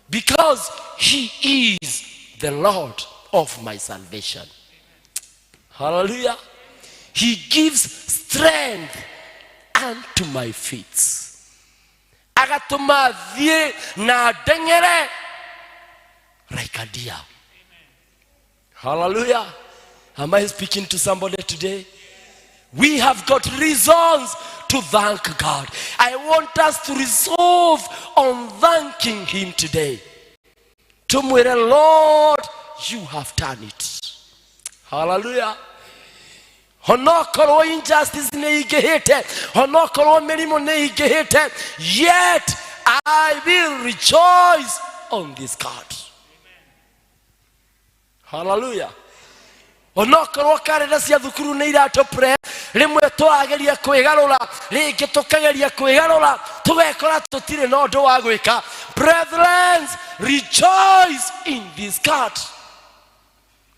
Because he is the Lord of my salvation. Hallelujah! He gives strength unto my feet, agatũma thiĩ na ndeng'ere like a deer. Hallelujah. Am I speaking to somebody today? We have got reasons to thank God. I want us to resolve on thanking Him today. Tumwire, Lord, you have done it. Hallelujah. Onokorwo injustice nĩ ingĩhĩte, onokorwo mĩrimũ nĩ ingĩhĩte, yet I will rejoice on this God. Hallelujah. Onokorwo karenda cia thukuru nĩ iratũpre, rĩmwe tũrageria kwĩgarũra, rĩngĩ tũkageria kwĩgarũra, tũgekora tũtirĩ na ũndũ wa gwĩka. Brethren, rejoice in this God,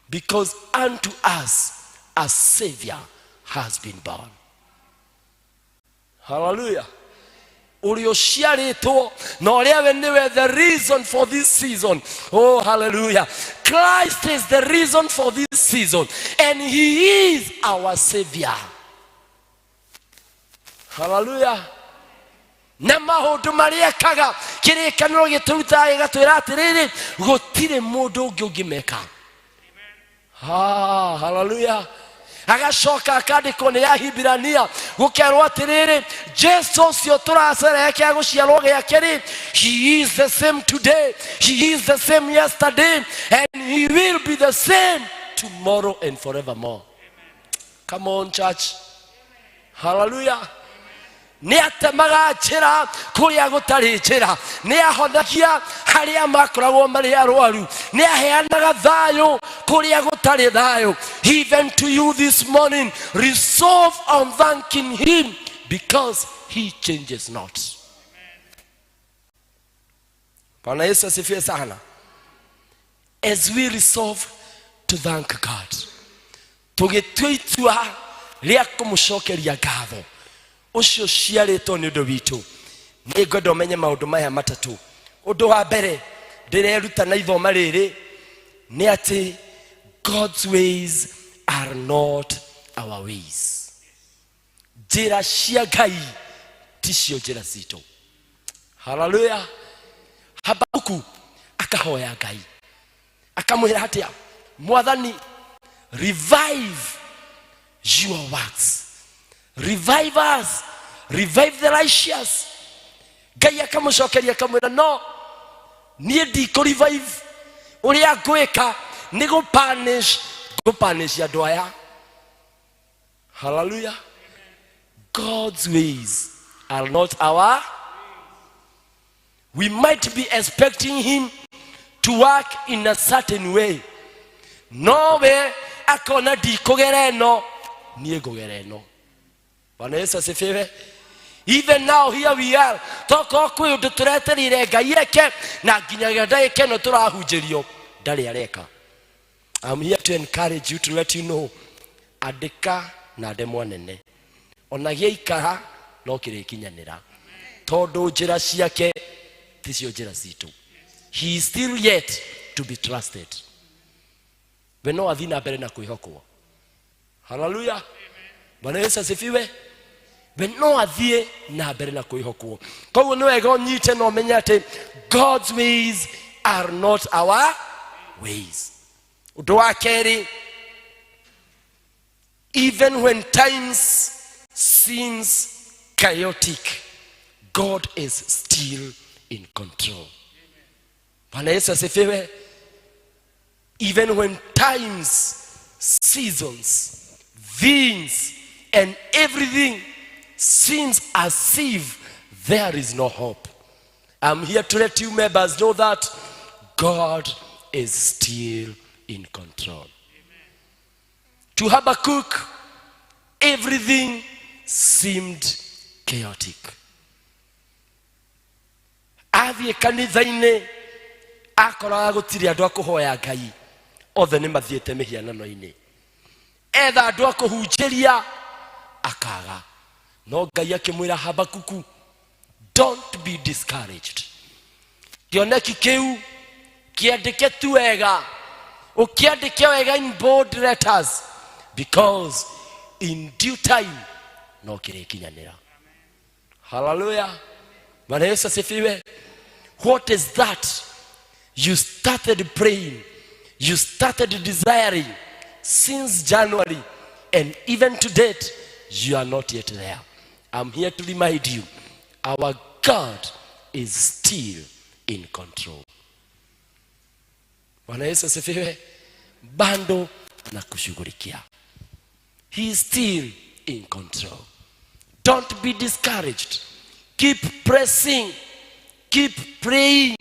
because unto us a Savior has been born. Hallelujah. Ũrĩa ũciarĩtwo na ũrĩa we nĩwe the reason for this season. Oh, hallelujah. Christ is the reason for this season, and He is our Savior. Hallelujah. Na maũndũ marĩa ekaga, kĩrĩkanĩro gĩtũrutaga gĩgatwĩra atĩrĩrĩ, gũtirĩ mũndũ ũngĩ ũngĩmeka. Ah, haleluya. Agacoka akandĩkwo nĩ Ahibirania, gũkerwo atĩrĩrĩ, Jesu ũcio tũracerehekea gũciarwo gĩake rĩ, He is the same today, He is the same yesterday, and He will be the same tomorrow and forevermore. Come on, church. Haleluya. Nĩ atemaga njĩra kũrĩa gũtarĩ njĩra, nĩ ahonagia harĩa makoragwo marĩ arwaru, nĩ aheanaga thayũ kũrĩa gũtarĩ thayũ. Even to you this morning, resolve on thanking Him, because He changes not. Bwana Yesu asifiwe sana. As we resolve to thank God, tũgĩtua itua rĩa kũmũcokeria ngatho ũcio ciarĩtwo nĩ ũndũ witũ, nĩ ngwenda ũmenye maũndũ maya matatũ. Ũndũ wa mbere ndĩreruta na ithoma rĩrĩ nĩ atĩ God's ways are not our ways. Njĩra cia Ngai ticio njĩra citũ. Haleluya. Habakuku akahoya Ngai, akamwĩra atĩa? Mwathani, revive your works, revive us, revive the righteous. Ngai akamũcokeria akamwĩra, no niĩ ndikũ revive, ũrĩa ngwĩka nĩ gũpunish, ngũpunish andũ aya. Hallelujah. God's ways are not our. We might be expecting Him to work in a certain way, no we akona ndikũgera ĩno, niĩ ngũgera ĩno. Bwana Yesu asifiwe. Even now, here we are, tokorwo kwĩ ũndũ tũretereire Ngai eke, na nginyagia ndagĩka ĩno tũrahunjĩrio ndarĩ areka. I'm here to encourage you, to let you know, andĩka na ndemwa nene, ona gĩaikara no kĩrĩkinyanĩra, tondũ njĩra ciake ticio njĩra citũ. He is still yet to be trusted. We no athiĩ na mbere na kwĩhokwo. Haleluya. Bwana Yesu asifiwe. We no athiĩ na mbere na kwĩhokwo. Koguo nĩ wega ũnyite na ũmenye atĩ God's ways are not our ways. Ũndũ wa kerĩ, even when times seems chaotic, God is still in control. Bwana Yesu asifiwe. Even when times, seasons, things and everything seems as if there is no hope, I'm here to let you members know that God is still in control. To Habakkuk, everything seemed chaotic. Athiĩ kanitha-inĩ akoraga gũtirĩ andũ a kũhoya Ngai, othe nĩ mathiĩte mĩhianano-inĩ. Etha andũ a kũhunjĩria akaga, no Ngai akĩmwĩra, Habakuku, don't be discouraged. Kĩoneki kĩu kĩandĩke tu wega, ũkĩandĩke wega in bold letters, because in due time no kĩrĩkinyanĩra. Haleluya. Bwana Yesu asifiwe. What is that you started praying? You started desiring since January, and even to date, you are not yet there. I'm here to remind you, our God is still in control. Bwana Yesu asifiwe. Bado anakushughulikia. He is still in control. Don't be discouraged. Keep pressing. Keep praying.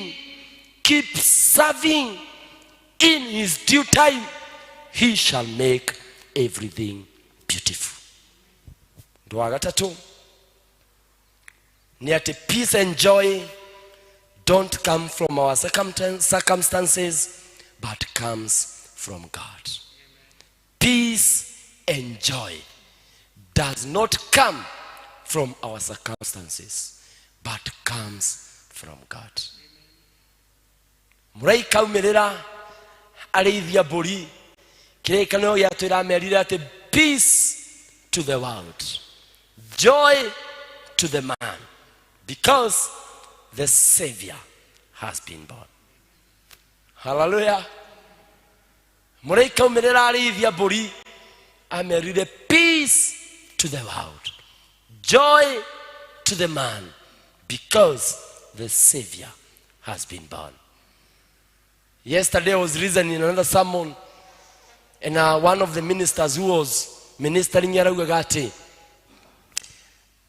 Keep serving. In his due time, he shall make everything beautiful. Ũndũ wa gatatũ nĩ atĩ peace and joy don't come from our circumstances, but comes from God. Peace and joy does not come from our circumstances, but comes from God. Mũraika aumĩrĩra arĩithia mbũri, kĩrĩkanĩro gĩatwĩra amerire atĩ peace to the world, joy to the man, because the Savior has been born. Hallelujah. Mũraika aumĩrĩra arĩithia mbũri, amerire peace to the world, joy to the man, because the Savior has been born. Yesterday I was listening in another sermon, and one of the ministers who was ministering araugaga atĩ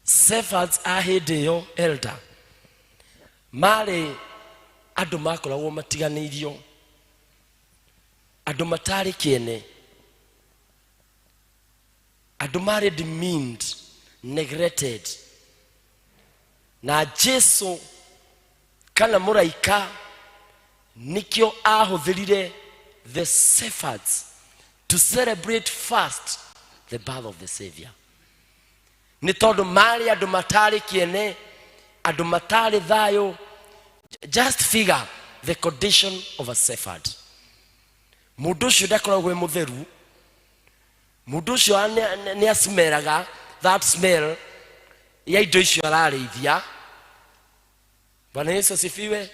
shepherds a hĩndĩ ĩyo, elder, marĩ andũ makoragwo matiganĩirio, andũ matarĩ kĩene, andũ marĩ demeaned, neglected. Na Jesu kana mũraika nĩkĩo ahũthĩrire the shepherds to celebrate first the birth of the Savior, nĩ tondũ marĩ andũ matarĩ kĩene, andũ matarĩ thayũ. Just figure the condition of a shepherd. Mũndũ ũcio ndakoragwo e mũtheru, mũndũ ũcio nĩ acimeraga, that smell ya indo icio ararĩithia. Bwana Yesu asifiwe.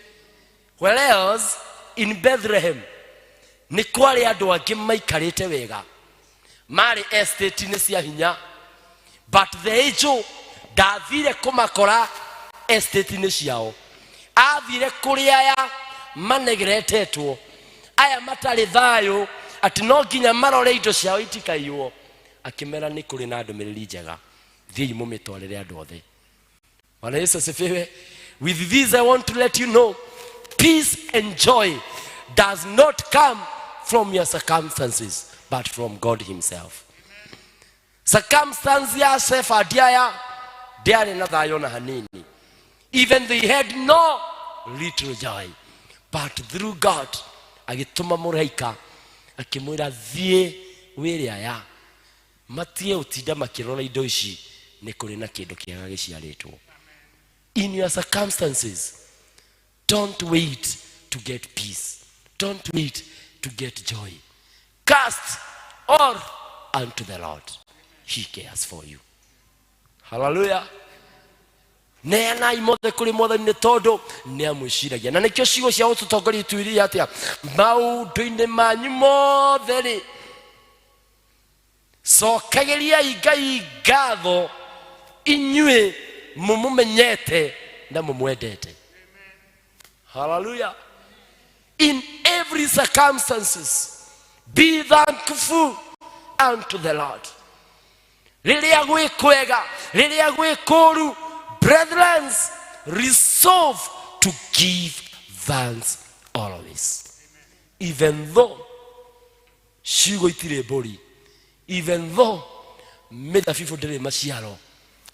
Whereas in Bethlehem nĩ kwarĩ andũ angĩ maikarĩte wega, marĩ estate-inĩ cia hinya, but the angel ndathire kũmakora estate-inĩ ciao, athire kũrĩ aya manegeretetwo, aya matarĩ thayũ, atĩ no nginya marore indo ciao itikaiywo. Akĩmera nĩ kũrĩ na ndũmĩrĩri njega, thiĩi mũmĩtwarĩre andũ othe. Bwana Yesu asifiwe. With this I want to let you know, peace and joy does not come from your circumstances, but from God himself. Circumstance ya shepherd aya ndĩarĩ na thayũ na hanini. Even they had no little joy, but through God agĩtũma mũraika, akĩmwĩra, thiĩ wĩre aya matige gũtinda makĩrora indo ici, nĩ kũrĩ na kĩndũ kĩega gĩciarĩtwo. In your circumstances, don't wait to get peace, don't wait to get joy. Cast all unto the Lord, he cares for you. Hallelujah. Neanai mothe kũrĩ Mwathani, nĩ tondũ nĩ amwĩciragia. Na nĩkĩo ciugo cia gũtũtongoria tuirie atĩa? Maũndũ-inĩ manyu mothe rĩ, cokagĩriai Ngai ngatho, inyuĩ mũmũmenyete na mũmwendete. Hallelujah. In every circumstances, be thankful unto the Lord. Rĩrĩa gwĩ kwega, rĩrĩa gwĩ kũũru, brethren, resolve to give thanks always. Even though ciugo itirĩ mbũri, even though mĩthabibũ ndĩrĩ maciaro,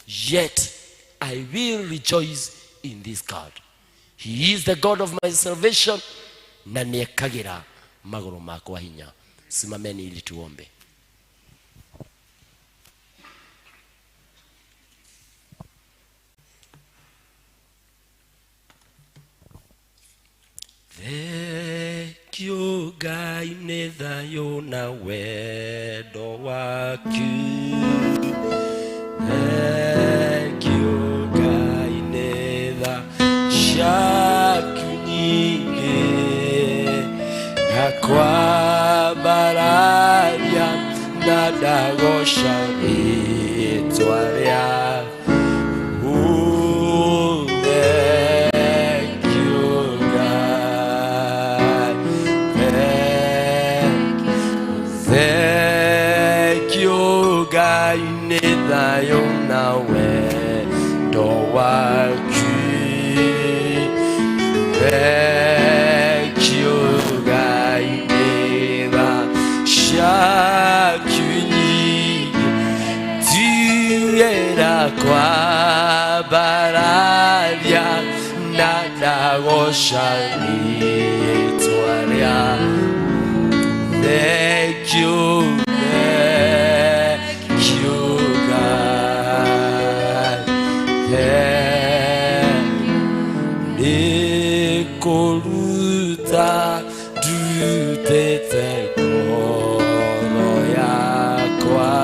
yet I will rejoice in this God. He is the God of my salvation, na nĩekagĩra magũrũ makwa hinya. Simameni ili tuombe. Thank you, Ngai, nĩ thayũ na wendo waku. Thank you, Ngai, nĩ tha ciaku nyingĩ. Ndakwambararia na ndagoca rĩtwa rĩaku. Thank you, God. Thank you, Ngai nĩ thayũ na wendo waku. Thank you, Ngai nĩ tha ciaku nyingĩ. Tuĩra kwambararia na ndagoca rĩtwa rĩaku. Thank you, thank you, God. Nĩkũruta ndutĩte ngoro yakwa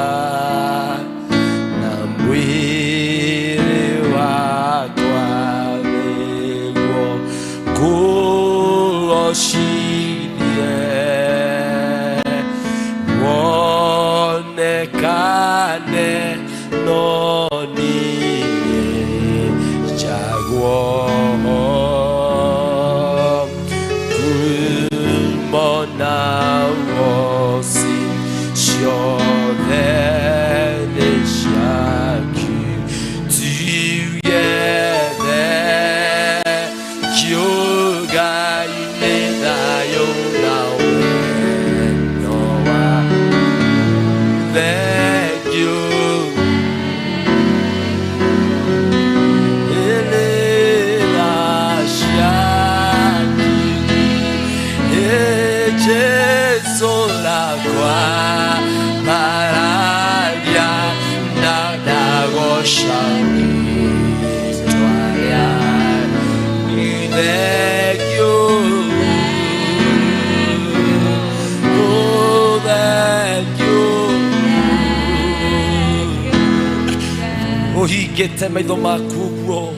na mwĩrĩ wakwa nĩguo ngũgocithie wonekane no niĩ njagwo kumona wosi ciothe nĩ ciaku tuge thank you Ngai nĩ thayũ na wendo waku. Thank you. Thank you. Oh, thank you. Ũhingĩte maitho maku ũguo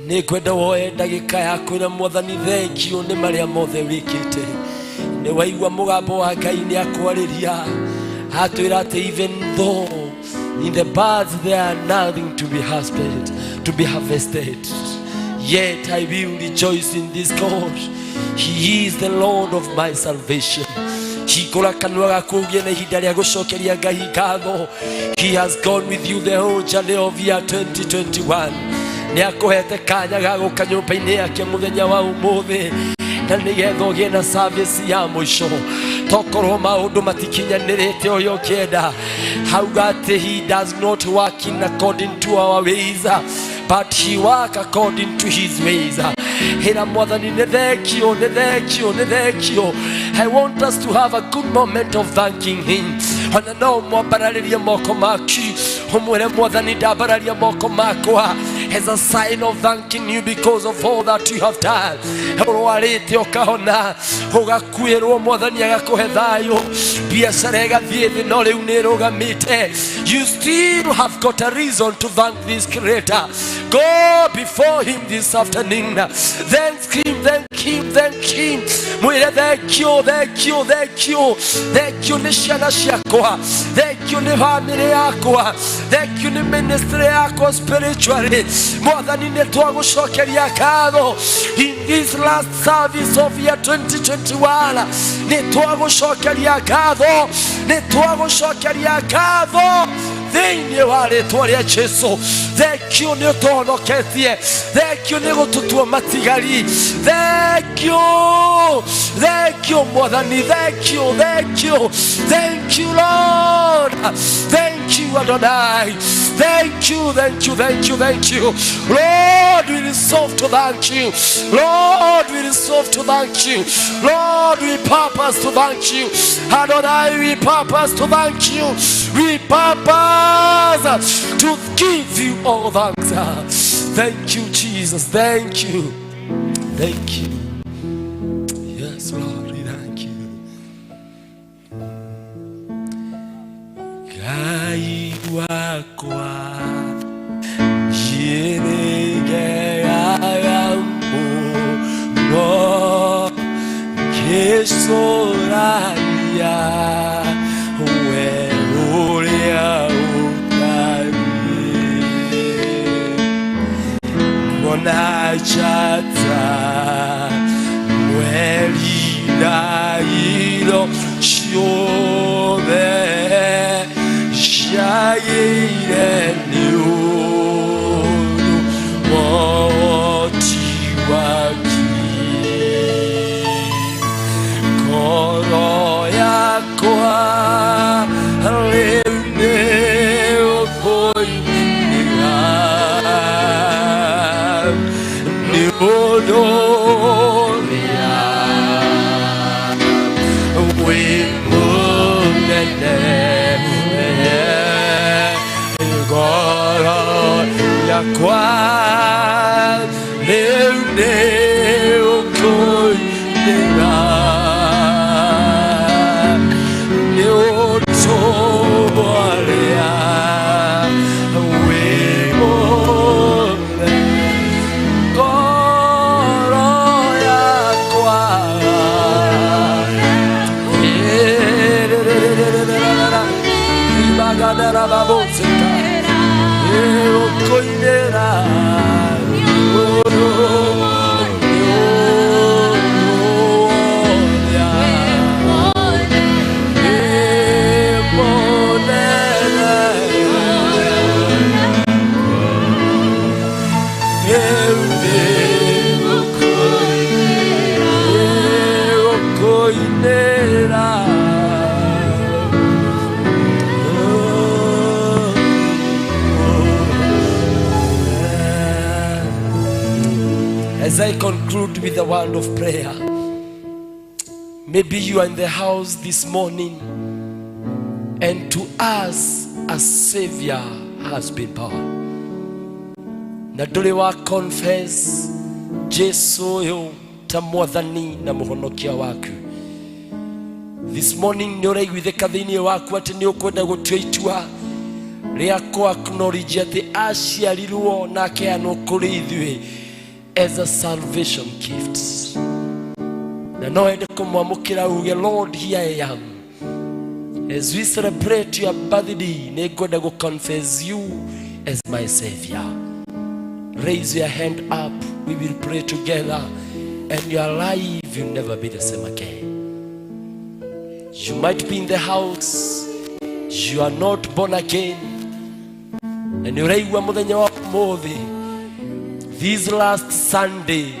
nĩ ngwenda woe ndagĩka ya kwĩra mwathani thengio nĩ marĩa mothe wĩkĩte. Nĩ waigua mũgambo wa Ngai nĩ akwarĩria atwĩra atĩ even though in the birds there are nothing to be harvested, to be harvested, yet I will rejoice in this God. He is the Lord of my salvation. Hingũra kanua gaku ũgĩe na ihinda rĩa gũcokeria Ngai ngatho. He has gone with you the whole journey of year 2021. Nĩ akũhete kanya ga gũka nyũmba-inĩ yake mũthenya wa ũmũthĩ na nĩgetha ũgĩe na service ya mũico. Tokorwo maũndũ matikinyanĩrĩte ũrĩa ũkĩenda, hauga atĩ he does not work in according to our ways, but he work according to his ways. Hĩra mwathani nĩ thengio, nĩ thengio, nĩ thengio. I want us to have a good moment of thanking him. Ona no mwambararĩrie moko maku ũmwĩre mwathani ndambararia moko makwa as a sign of thanking you because of all that you have done. Ũrwarĩte ũkahona, ũgakuĩrwo mwathani agakũhe thayũ, biacara ĩgathiĩ thĩ no rĩu nĩ ĩrũgamĩte. You still have got a reason to thank this creator. Go before him this afternoon. Thank him, thank him, thank him. Mwĩre thank you, thank you, thank you. Thank you nĩ ciana ciakwa, thank you nĩ famĩlĩ yakwa, thank you nĩ ministry yakwa spiritually. Mwathani nĩ twagũcokeria ngatho in this last service of year 2021. Nĩ twagũcokeria ngatho, nĩ twagũcokeria ngatho thĩinĩ wa rĩtwa rĩa Jesu. Thank you nĩ ũtũhonoketie, thank you nĩ gũtũtua matigari, thank you, thank you mwathani, thank you, thank you, thank you Lord, thank you Adonai, thank you, thank you, thank you, thank you Lord. We resolve to thank you, Lord. We resolve to thank you, Lord. We purpose to thank you, Adonai. We purpose to thank you. We purpose to give you all thanks. Thank you, Jesus. Thank you, thank you. Yes, Lord, we thank you. Ngai wakwa nĩngegaga mũno. Ndingĩcũrania we ũrĩa ũtariĩ. Mbona njata mweri na indo ciothe ciagĩire nĩ ũndũ wa ũhoti waku. Ngoro yakwa rĩu nĩ ũkũinĩra nĩ ũndũ ũrĩa wĩ mũnene. Ngoro yakwa rĩu nĩ ũkũinĩra nĩ ũndũ ũrĩa wĩ mũnene. Ngoro yakwa Ibagadarababotseka Eokoinera As I conclude with the word of prayer, maybe you are in the house this morning, and to us a Savior has been born. Na ndũrĩ wa confess Jesu ũyũ ta mwathani na mũhonokia waku. This morning nĩ ũraiguithĩka thĩinĩ waku atĩ nĩ ũkwenda gũtua itua rĩa kũ acknowledge atĩ aciarirwo na akeanwo kũrĩ ithuĩ as a salvation gift. Na no ende kũmwamũkĩra uge, Lord, here I am. As we celebrate your birthday, nĩ ngwenda gũ confess you as my savior. Raise your hand up, we will pray together, and your life will never be the same again. You might be in the house, you are not born again, na nĩ ũraigua mũthenya wa ũmũthĩ, this last Sunday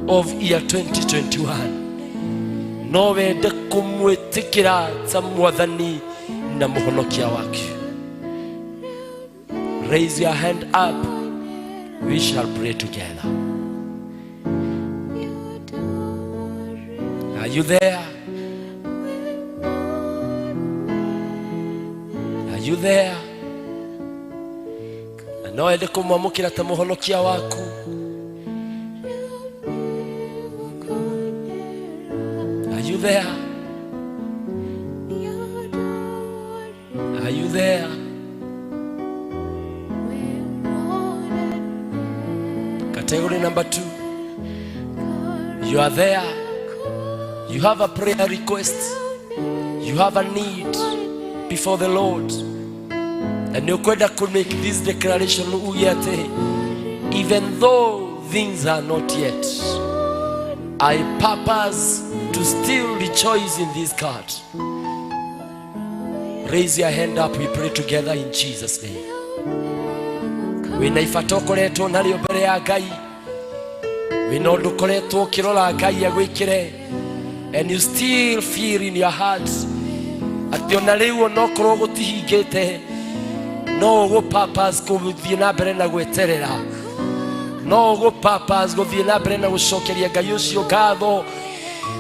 of year 2021, no wende kũmwĩtĩkĩra ta mwathani na mũhonokia waku. Raise your hand up, we shall pray together. Are you there? Are you there? Na no wende kũmwamũkĩra ta mũhonokia waku. Are you there? Are you there? Category number 2. You are there. You have a prayer request. You have a need before the Lord. And you could make this declaration uge atĩ, even though things are not yet, I purpose to still rejoice in this God. Raise your hand up, we pray together in Jesus' name. Wĩna ibata ũkoretwo narĩo mbere ya Ngai, wĩna ũndũ ũkoretwo ũkĩrora Ngai agwĩkĩre, and you still feel in your heart atĩ ona rĩu onokorwo gũtihingĩte, no ũgũ purpose gũthiĩ na mbere na gweterera, no ũgũ purpose gũthiĩ na mbere na gũcokeria Ngai ũcio ngatho,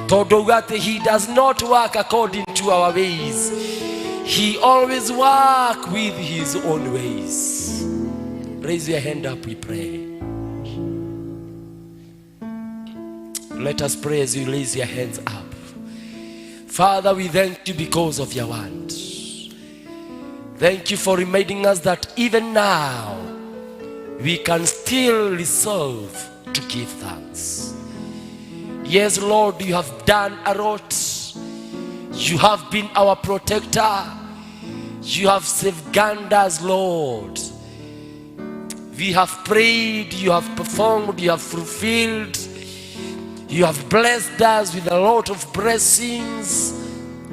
tondũ auga atĩ he does not work according to our ways, he always work with his own ways. Raise your hand up, we pray. Let us pray as you raise your hands up. Father, we thank you because of your word. Thank you for reminding us that even now we can still resolve to give thanks. Yes, Lord, you have done a lot. You have been our protector. You have safeguarded us, Lord. We have prayed, you have performed, you have fulfilled. You have blessed us with a lot of blessings.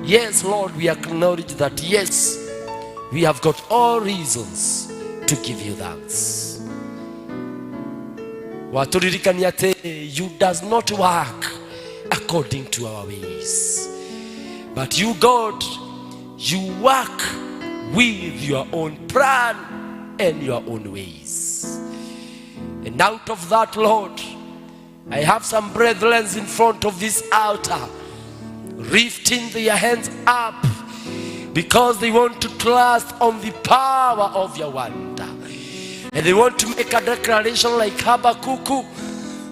Yes, Lord, we acknowledge that, yes, we have got all reasons to give you thanks. Waturirikania atĩ you does not work according to our ways, but you, God, you work with your own plan and your own ways. And out of that, Lord, I have some brethren in front of this altar, lifting their hands up because they want to trust on the power of your wonder. And they want to make a declaration like Habakkuk,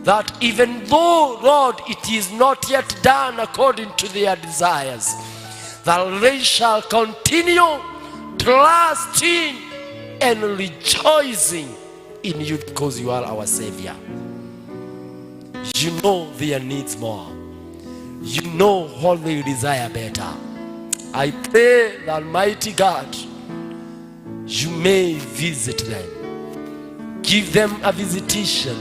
that even though, Lord, it is not yet done according to their desires, that they shall continue trusting and rejoicing in you because you are our Savior. You know their needs more. You know what they desire better. I pray that, mighty God, you may visit them. Give them a visitation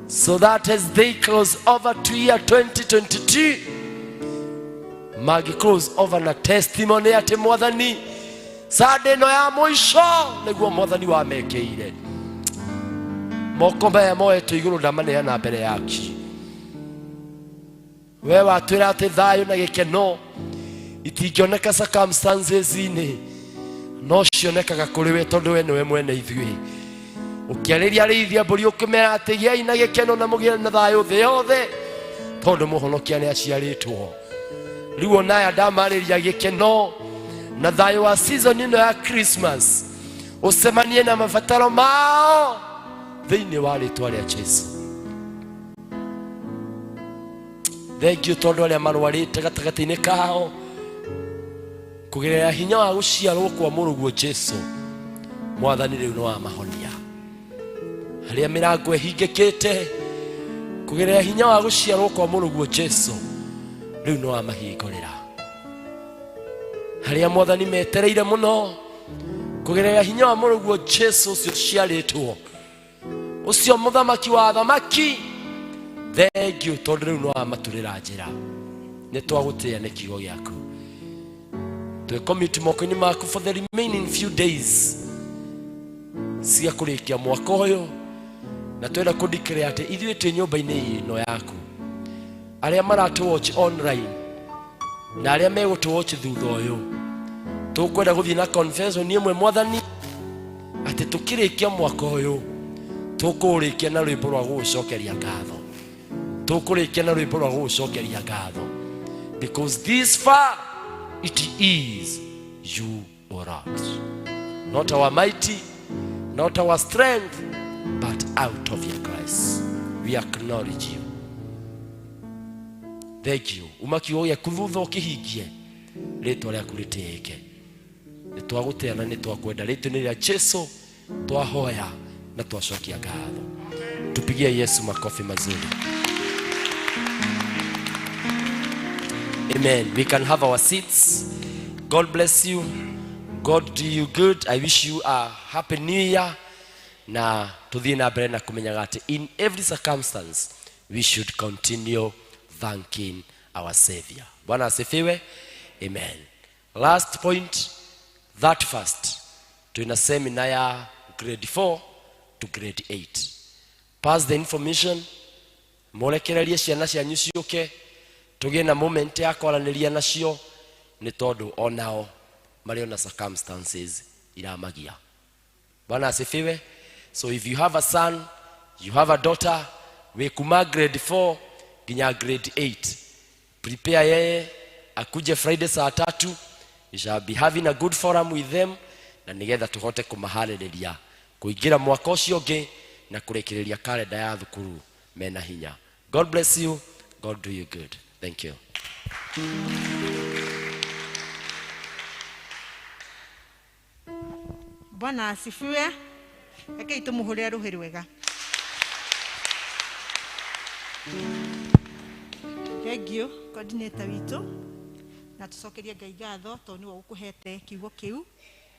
so that as they cross over to year 2022, magi cross over na testimony atĩ Mwathani Sunday ĩno ya mũico nĩguo Mwathani wamekĩire. Moko maya moetwo igũrũ ndamaneana mbere yaki. We watwĩra atĩ thayũ na gĩkeno itingĩoneka circumstances-inĩ, no cionekaga kũrĩ we tondũ we nĩwe mwene ithuĩ. Ũkĩarĩria arĩithi a mbũri ũkĩmera atĩ gĩai na gĩkeno na mũgĩe na thayũ thĩ yothe tondũ mũhonokia nĩ aciarĩtwo. Rĩu ona aya ndamarĩria gĩkeno na thayũ wa season ĩno ya Christmas ũcemanie na mabataro mao thĩinĩ wa rĩtwa rĩa Jesu. Thengiũ tondũ arĩa marwarĩte gatagatĩ-inĩ kao kũgerera hinya wa gũciarwo kwa mũrũguo Jesu, Mwathani rĩu nĩ wamahonia. Harĩa mĩrango ĩhingĩkĩte kũgerera hinya wa gũciarwo kwa mũrũguo Jesu, rĩu nĩ wamahingũrĩra. Harĩa Mwathani metereire mũno kũgerera hinya wa mũrũguo Jesu ũcio ũciarĩtwo, ũcio mũthamaki wa athamaki, thengiũ tondũ rĩu nĩ wamaturĩra njĩra. Nĩ twagũtĩĩa nĩ kiugo gĩaku. Twĩcommit moko-inĩ maku for the remaining few days cia kũrĩkia mwaka ũyũ, na twenda kũdeclare atĩ ithuĩ twĩ nyũmba-inĩ ĩno yaku, arĩa maratũ watch online na arĩa megũtũ watch thutha ũyũ, tũkwenda gũthiĩ na confession ĩmwe Mwathani, atĩ tũkĩrĩkia mwaka ũyũ tũkũũrĩkia na rwĩmbo rwa gũgũcokeria ngatho, tũkũrĩkia na rwĩmbo rwa gũgũcokeria ngatho, because this far it is you, O Lord, not our mighty, not our strength, but out of your grace. We acknowledge you. Thank you. Uma kiugo gĩaku thutha ũkĩhingie, rĩtwa rĩaku rĩtĩĩke. Nĩ twagũtĩa na nĩ twakwenda. Rĩtwa nĩ rĩa Jesu twahoya na twacokia ngatho. Tupigie Yesu makofi mazuri. Amen. We can have our seats. God bless you. God do you good. I wish you a happy new year. Na tuthiĩ na mbere na kũmenyaga atĩ in every circumstance we should continue thanking our Savior. Bwana asifiwe. Amen. Last point, that first. Tuna seminar ya grade 4 to grade 8. Pass the information. Mũrekererie ciana cianyu ciũke tũgĩe na moment ya kwaranĩria nacio, nĩ tondũ onao marĩ ona circumstances iramagia. Bwana asifiwe. So if you have a son, you have a daughter, wĩ kuma grade 4 nginya grade 8, prepare yeye akuje Friday saa 3. We shall be having a good forum with them, na nigetha tuhote kũmaharĩrĩria kũingĩra mwaka ũcio ũngĩ na kũrĩkĩrĩria kalenda ya thukuru mena hinya. God bless you. God do you good. Thank you. Bwana asifiwe. Rekei tumuhurire ruhi rwega. Thank you coordinator witũ, na tũcokerie Ngai ngatho tondũ nĩwe ũkũhete kiugo kĩu,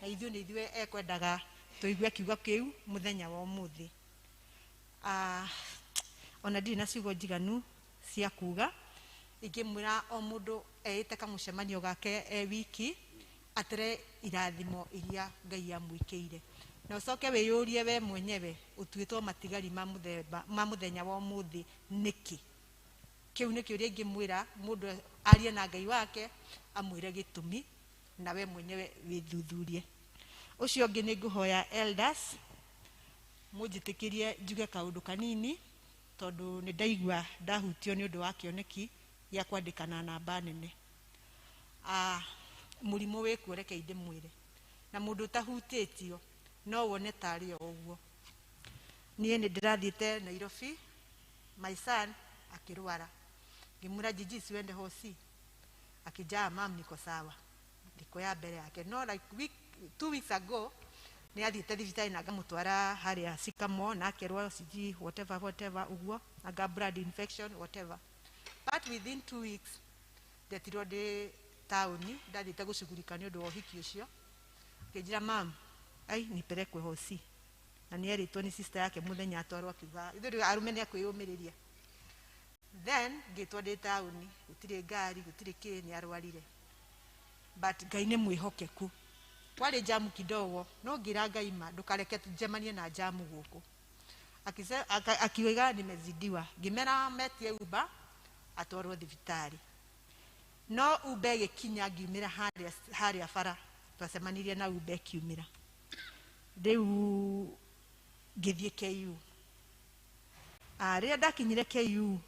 na ithuĩ nĩ ithuĩ ekwendaga tũigue kiugo kĩu mũthenya wa ũmũthĩ. Ona ndirĩ na ciugo njiganu cia kuga, ingĩmwĩra o mũndũ eĩte kamũcemanio gake e wiki atere irathimo iria Ngai amwĩkĩire, na ũcoke wĩyũrie we mwenyewe ũtuĩtwo matigari ma mũthemba ma mũthenya wa ũmũthĩ nĩkĩ. Kĩu nĩ kĩũria ingĩmwĩra mũndũ arie na Ngai wake amwĩre gĩtũmi, na we mwenyewe wĩthuthurie. Ũcio ũngĩ nĩ ngũhoya elders mũnjĩtĩkĩrie njuge kaũndũ kanini, tondũ nĩ ndaigua ndahutio nĩ ũndũ wa kĩoneki gĩa kwandĩka na namba nene. Mũrimũ wĩkuo reke ndĩmwĩre, na mũndũ ũtahutĩtio no wone tarĩ o ũguo. Niĩ nĩ ndĩrathiĩte Nairobi, my son akĩrwara, ngĩmwĩra Gigi siwende hosi, akĩnjaa mam niko sawa. Thikũ ya mbere yake, no like week, 2 weeks ago nĩ athiĩte thibitarĩ na ngamũtwara harĩa Sycamore na akerwo sijui whatever whatever ũguo, anga blood infection whatever, but within 2 weeks ndetirwo ndĩ taũni ndathiĩte gũcugurika nĩ ũndũ wa ũhiki ũcio. Akĩnjĩra mam ai nipelekwe hosi, na nĩ erĩtwo nĩ sister yake mũthenya atwarwo, akiuga ithuĩ rĩu arũme nĩ akwĩyũmĩrĩria. Then ngĩtwo ndĩ taũni, gũtirĩ ngari gũtirĩ kĩ, nĩ arwarire, but Ngai nĩ mwĩhokeku. Kwarĩ jamu kidogo, no ngĩra Ngai ma ndũkareke njemanie na jamu gũkũ. Akiuga nimezidiwa, ngĩmera metie Uber atwarwo thibitarĩ, no Uber ĩgĩkinya ngiumĩra harĩa bara, twacemanirie na Uber ĩkiumĩra. Rĩu ngĩthiĩ KU. Rĩrĩa ndakinyire KU,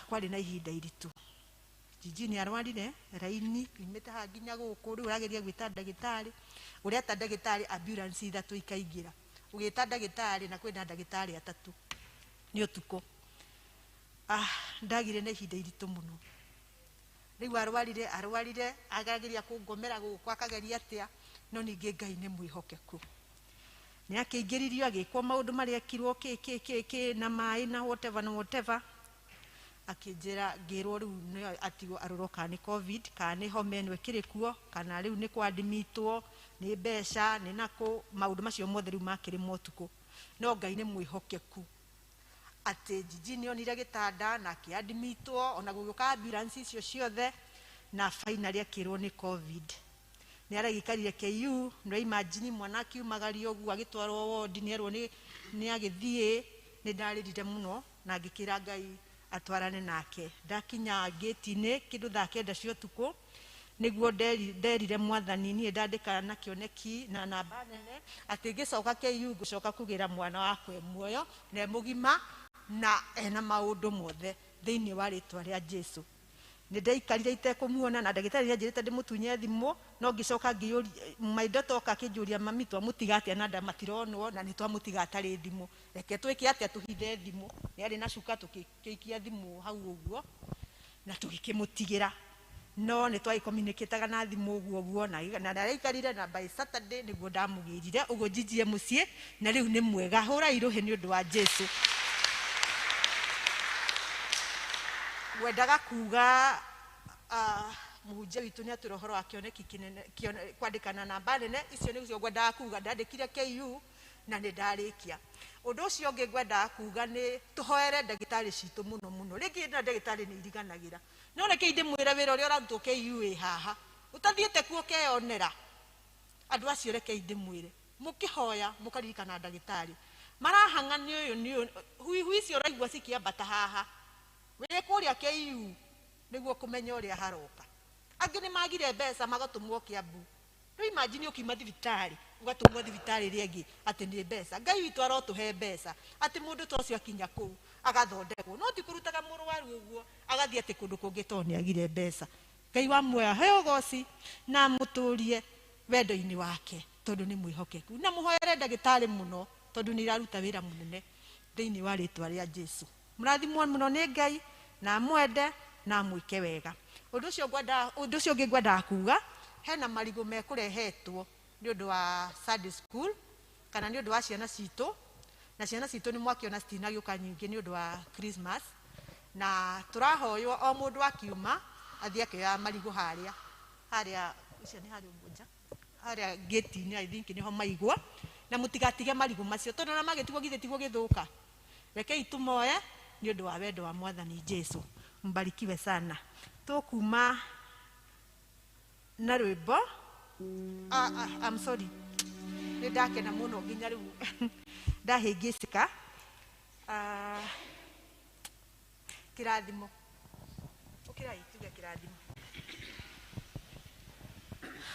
kwarĩ na ihinda iritũ. Gigi nĩ arwarire raini imĩte haha nginya gũkũ, rĩu ũrageria gwĩta ndagĩtarĩ, ũreta ndagĩtarĩ ambulance ithatũ ikaingĩra, ũgĩta ndagĩtarĩ na kwĩna ndagĩtarĩ atatũ nĩ ũtukũ. Ndagire na ihinda iritũ mũno. Rĩu arwarire akageria kũngomera gũkũ, akageria atĩa, no ningĩ Ngai nĩ mwĩhokeku. Nĩ akĩingĩririo agĩkwo maũndũ marĩa ekirwo kĩ kĩ kĩ kĩ na maĩ na whatever na whatever. Akĩnjĩra ngĩrwo rĩu nĩ atigwo arorwo kana nĩ covid kana nĩ homa ĩno ĩkĩrĩ kuo kana rĩu nĩ kwadimitwo nĩ mbeca nĩ nakũ, maũndũ macio mothe rĩu makĩrĩ motukũ. No Ngai nĩ mwĩhokeku atĩ Gigi nĩ onire gĩtanda na akĩadimitwo, ona gũgĩũka ambulance icio ciothe, na finally akĩrwo nĩ covid. Nĩ aragĩikarire KU, no imagine mwana akiumagario ũguo agĩtwarwo ward, nĩ erwo nĩ agĩthiĩ. Nĩ ndarĩrire mũno na ngĩkĩra Ngai atwarane nake. Ndakinya gate-inĩ kĩndũ thaa kenda cia ũtukũ, nĩguo nderire mwathani niĩ ndandĩka na kĩoneki na namba nene atĩ ngĩcoka KU ngũcoka kũgĩra mwana wakwa e muoyo na e mũgima na ena maũndũ mothe thĩinĩ wa rĩtwa rĩa Jesu. Nĩ ndaikarire itekũmuona na ndagĩtarĩ nĩ anjĩrĩte ndĩmũtunye thimũ, no ngĩcoka ngĩyũria my daughter oka akĩnjũria mami twamũtiga atĩa na matironwo na nĩ twamũtiga atarĩ thimũ, reke twĩke atĩa tũhithe thimũ. Nĩ arĩ na cuka tũgĩkĩikia thimũ hau ũguo na tũgĩkĩmũtigĩra, no nĩ twagĩkomunicataga na thimũ ũguo ũguo na ndaraikarire na by Saturday nĩguo ndamũgĩrire ũguo Gigi e mũciĩ na rĩu nĩ mwega. Hũrai rũhĩ nĩ ũndũ wa Jesu. Ngwendaga kuga mũhunjia witũ nĩ atwĩra ũhoro wa kĩoneki kĩnene, kwandĩka na namba nene, icio nĩcio ngwendaga kuga. Ndandĩkire KU na nĩ ndarĩkia. Ũndũ ũcio ũngĩ ngwendaga kuga nĩ tũhoere ndagĩtarĩ citũ mũno mũno. Rĩngĩ na ndagĩtarĩ nĩ iriganagĩra, no reke ndĩmwĩre wĩra ũrĩa ũrarutwo KU wĩ haha, ũtathiĩte kuo ũkeyonera. Andũ acio reke ndĩmwĩre, mũkĩhoya mũkaririkana ndagĩtarĩ marahang'a nĩ ũyũ nĩ ũyũ, huihui icio ũraigua cikĩambata haha wĩ kũrĩa KU nĩguo kũmenya ũrĩa haroka. Angĩ nĩ magire mbeca magatũmwo Kiambu. Rĩu imagine ũkiuma thibitarĩ ũgatũmwo thibitarĩ ĩrĩa ĩngĩ atĩ nĩ mbeca. Ngai witũ arotũhe mbeca atĩ mũndũ ta ũcio akinya kũu agathondekwo, no ti kũrutaga mũrwaru ũguo agathiĩ atĩ kũndũ kũngĩ tondũ nĩ agire mbeca. Ngai wa muoyo aheo ũgoci na amũtũrie wendo-inĩ wake tondũ nĩ mwĩhokeku, na mũhoere ndagĩtarĩ mũno tondũ nĩ iraruta wĩra mũnene thĩinĩ wa rĩtwa rĩa Jesu. Mũrathimwo mũno nĩ Ngai na amwende na amwĩke wega. Ũndũ ũcio ũngĩ ngwendaga kuga, hena marigũ mekũrehetwo nĩ ũndũ wa Sunday school kana nĩ ũndũ wa ciana citũ, Na ciana citũ nĩ mwakiona citinagĩũka nyingĩ nĩ ũndũ wa Christmas. Na tũrahoywo o mũndũ akiuma athiĩ akĩoya marigũ harĩa harĩa ũcio nĩ harĩa ũguo nja harĩa gate-inĩ, I think nĩho maigwo, na mũtigatige marigũ macio tondũ ona magĩtigwo githĩ tiguo gĩthũka. Rekei tũmoe nĩ ũndũ wa wendo wa Mwathani Jesu. Mbarikiwe sana. Tũkuma na rwĩmbo. I'm sorry, nĩ ndakena mũno nginya rĩu ndahĩngĩcĩka. Kĩrathimo, ũkĩrai tuge kĩrathimo.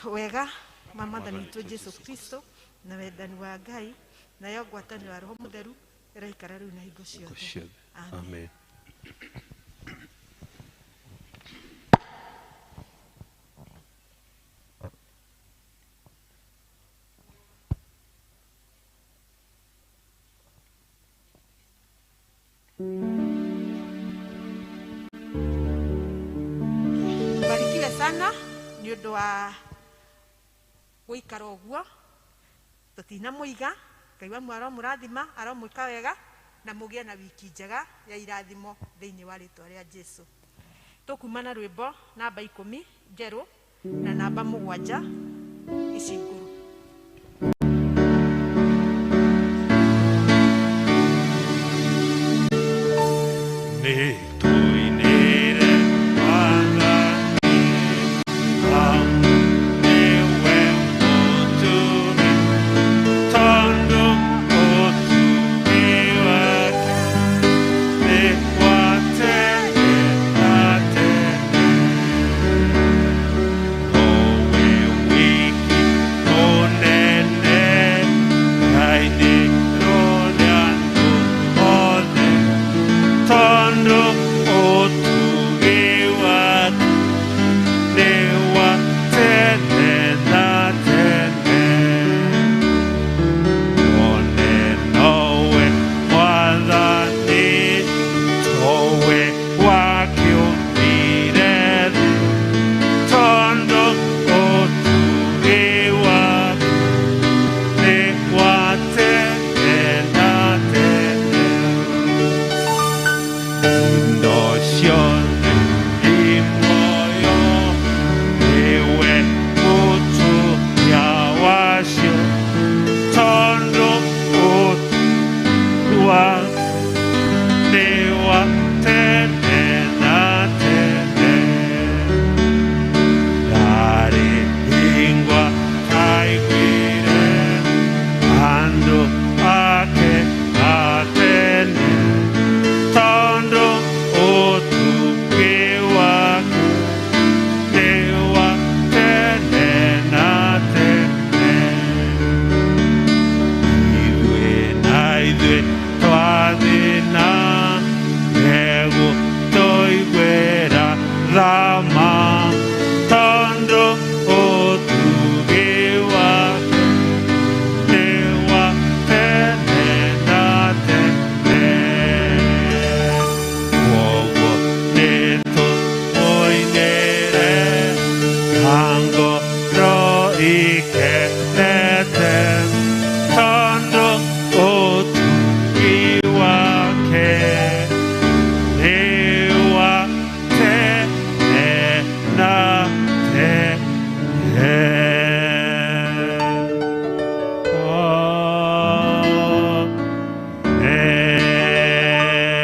Wega wa Mwathani witũ Jesu Kristo na wendani wa Ngai nayo ngwatanĩro ya Roho Mũtheru ĩraikara rĩu na hingo ciothe. Amen. Amen. Barikiwe sana nĩ ũndũ wa gũikara ũguo tũtinamũiga. Ngai wa aromũrathima, aromwĩka wega na mũgĩe na wiki njega ya irathimo thĩinĩ wa rĩtwa rĩa Jesu. Tũkuma na rwĩmbo namba 10 njerũ na namba 7 ici ngũrũ.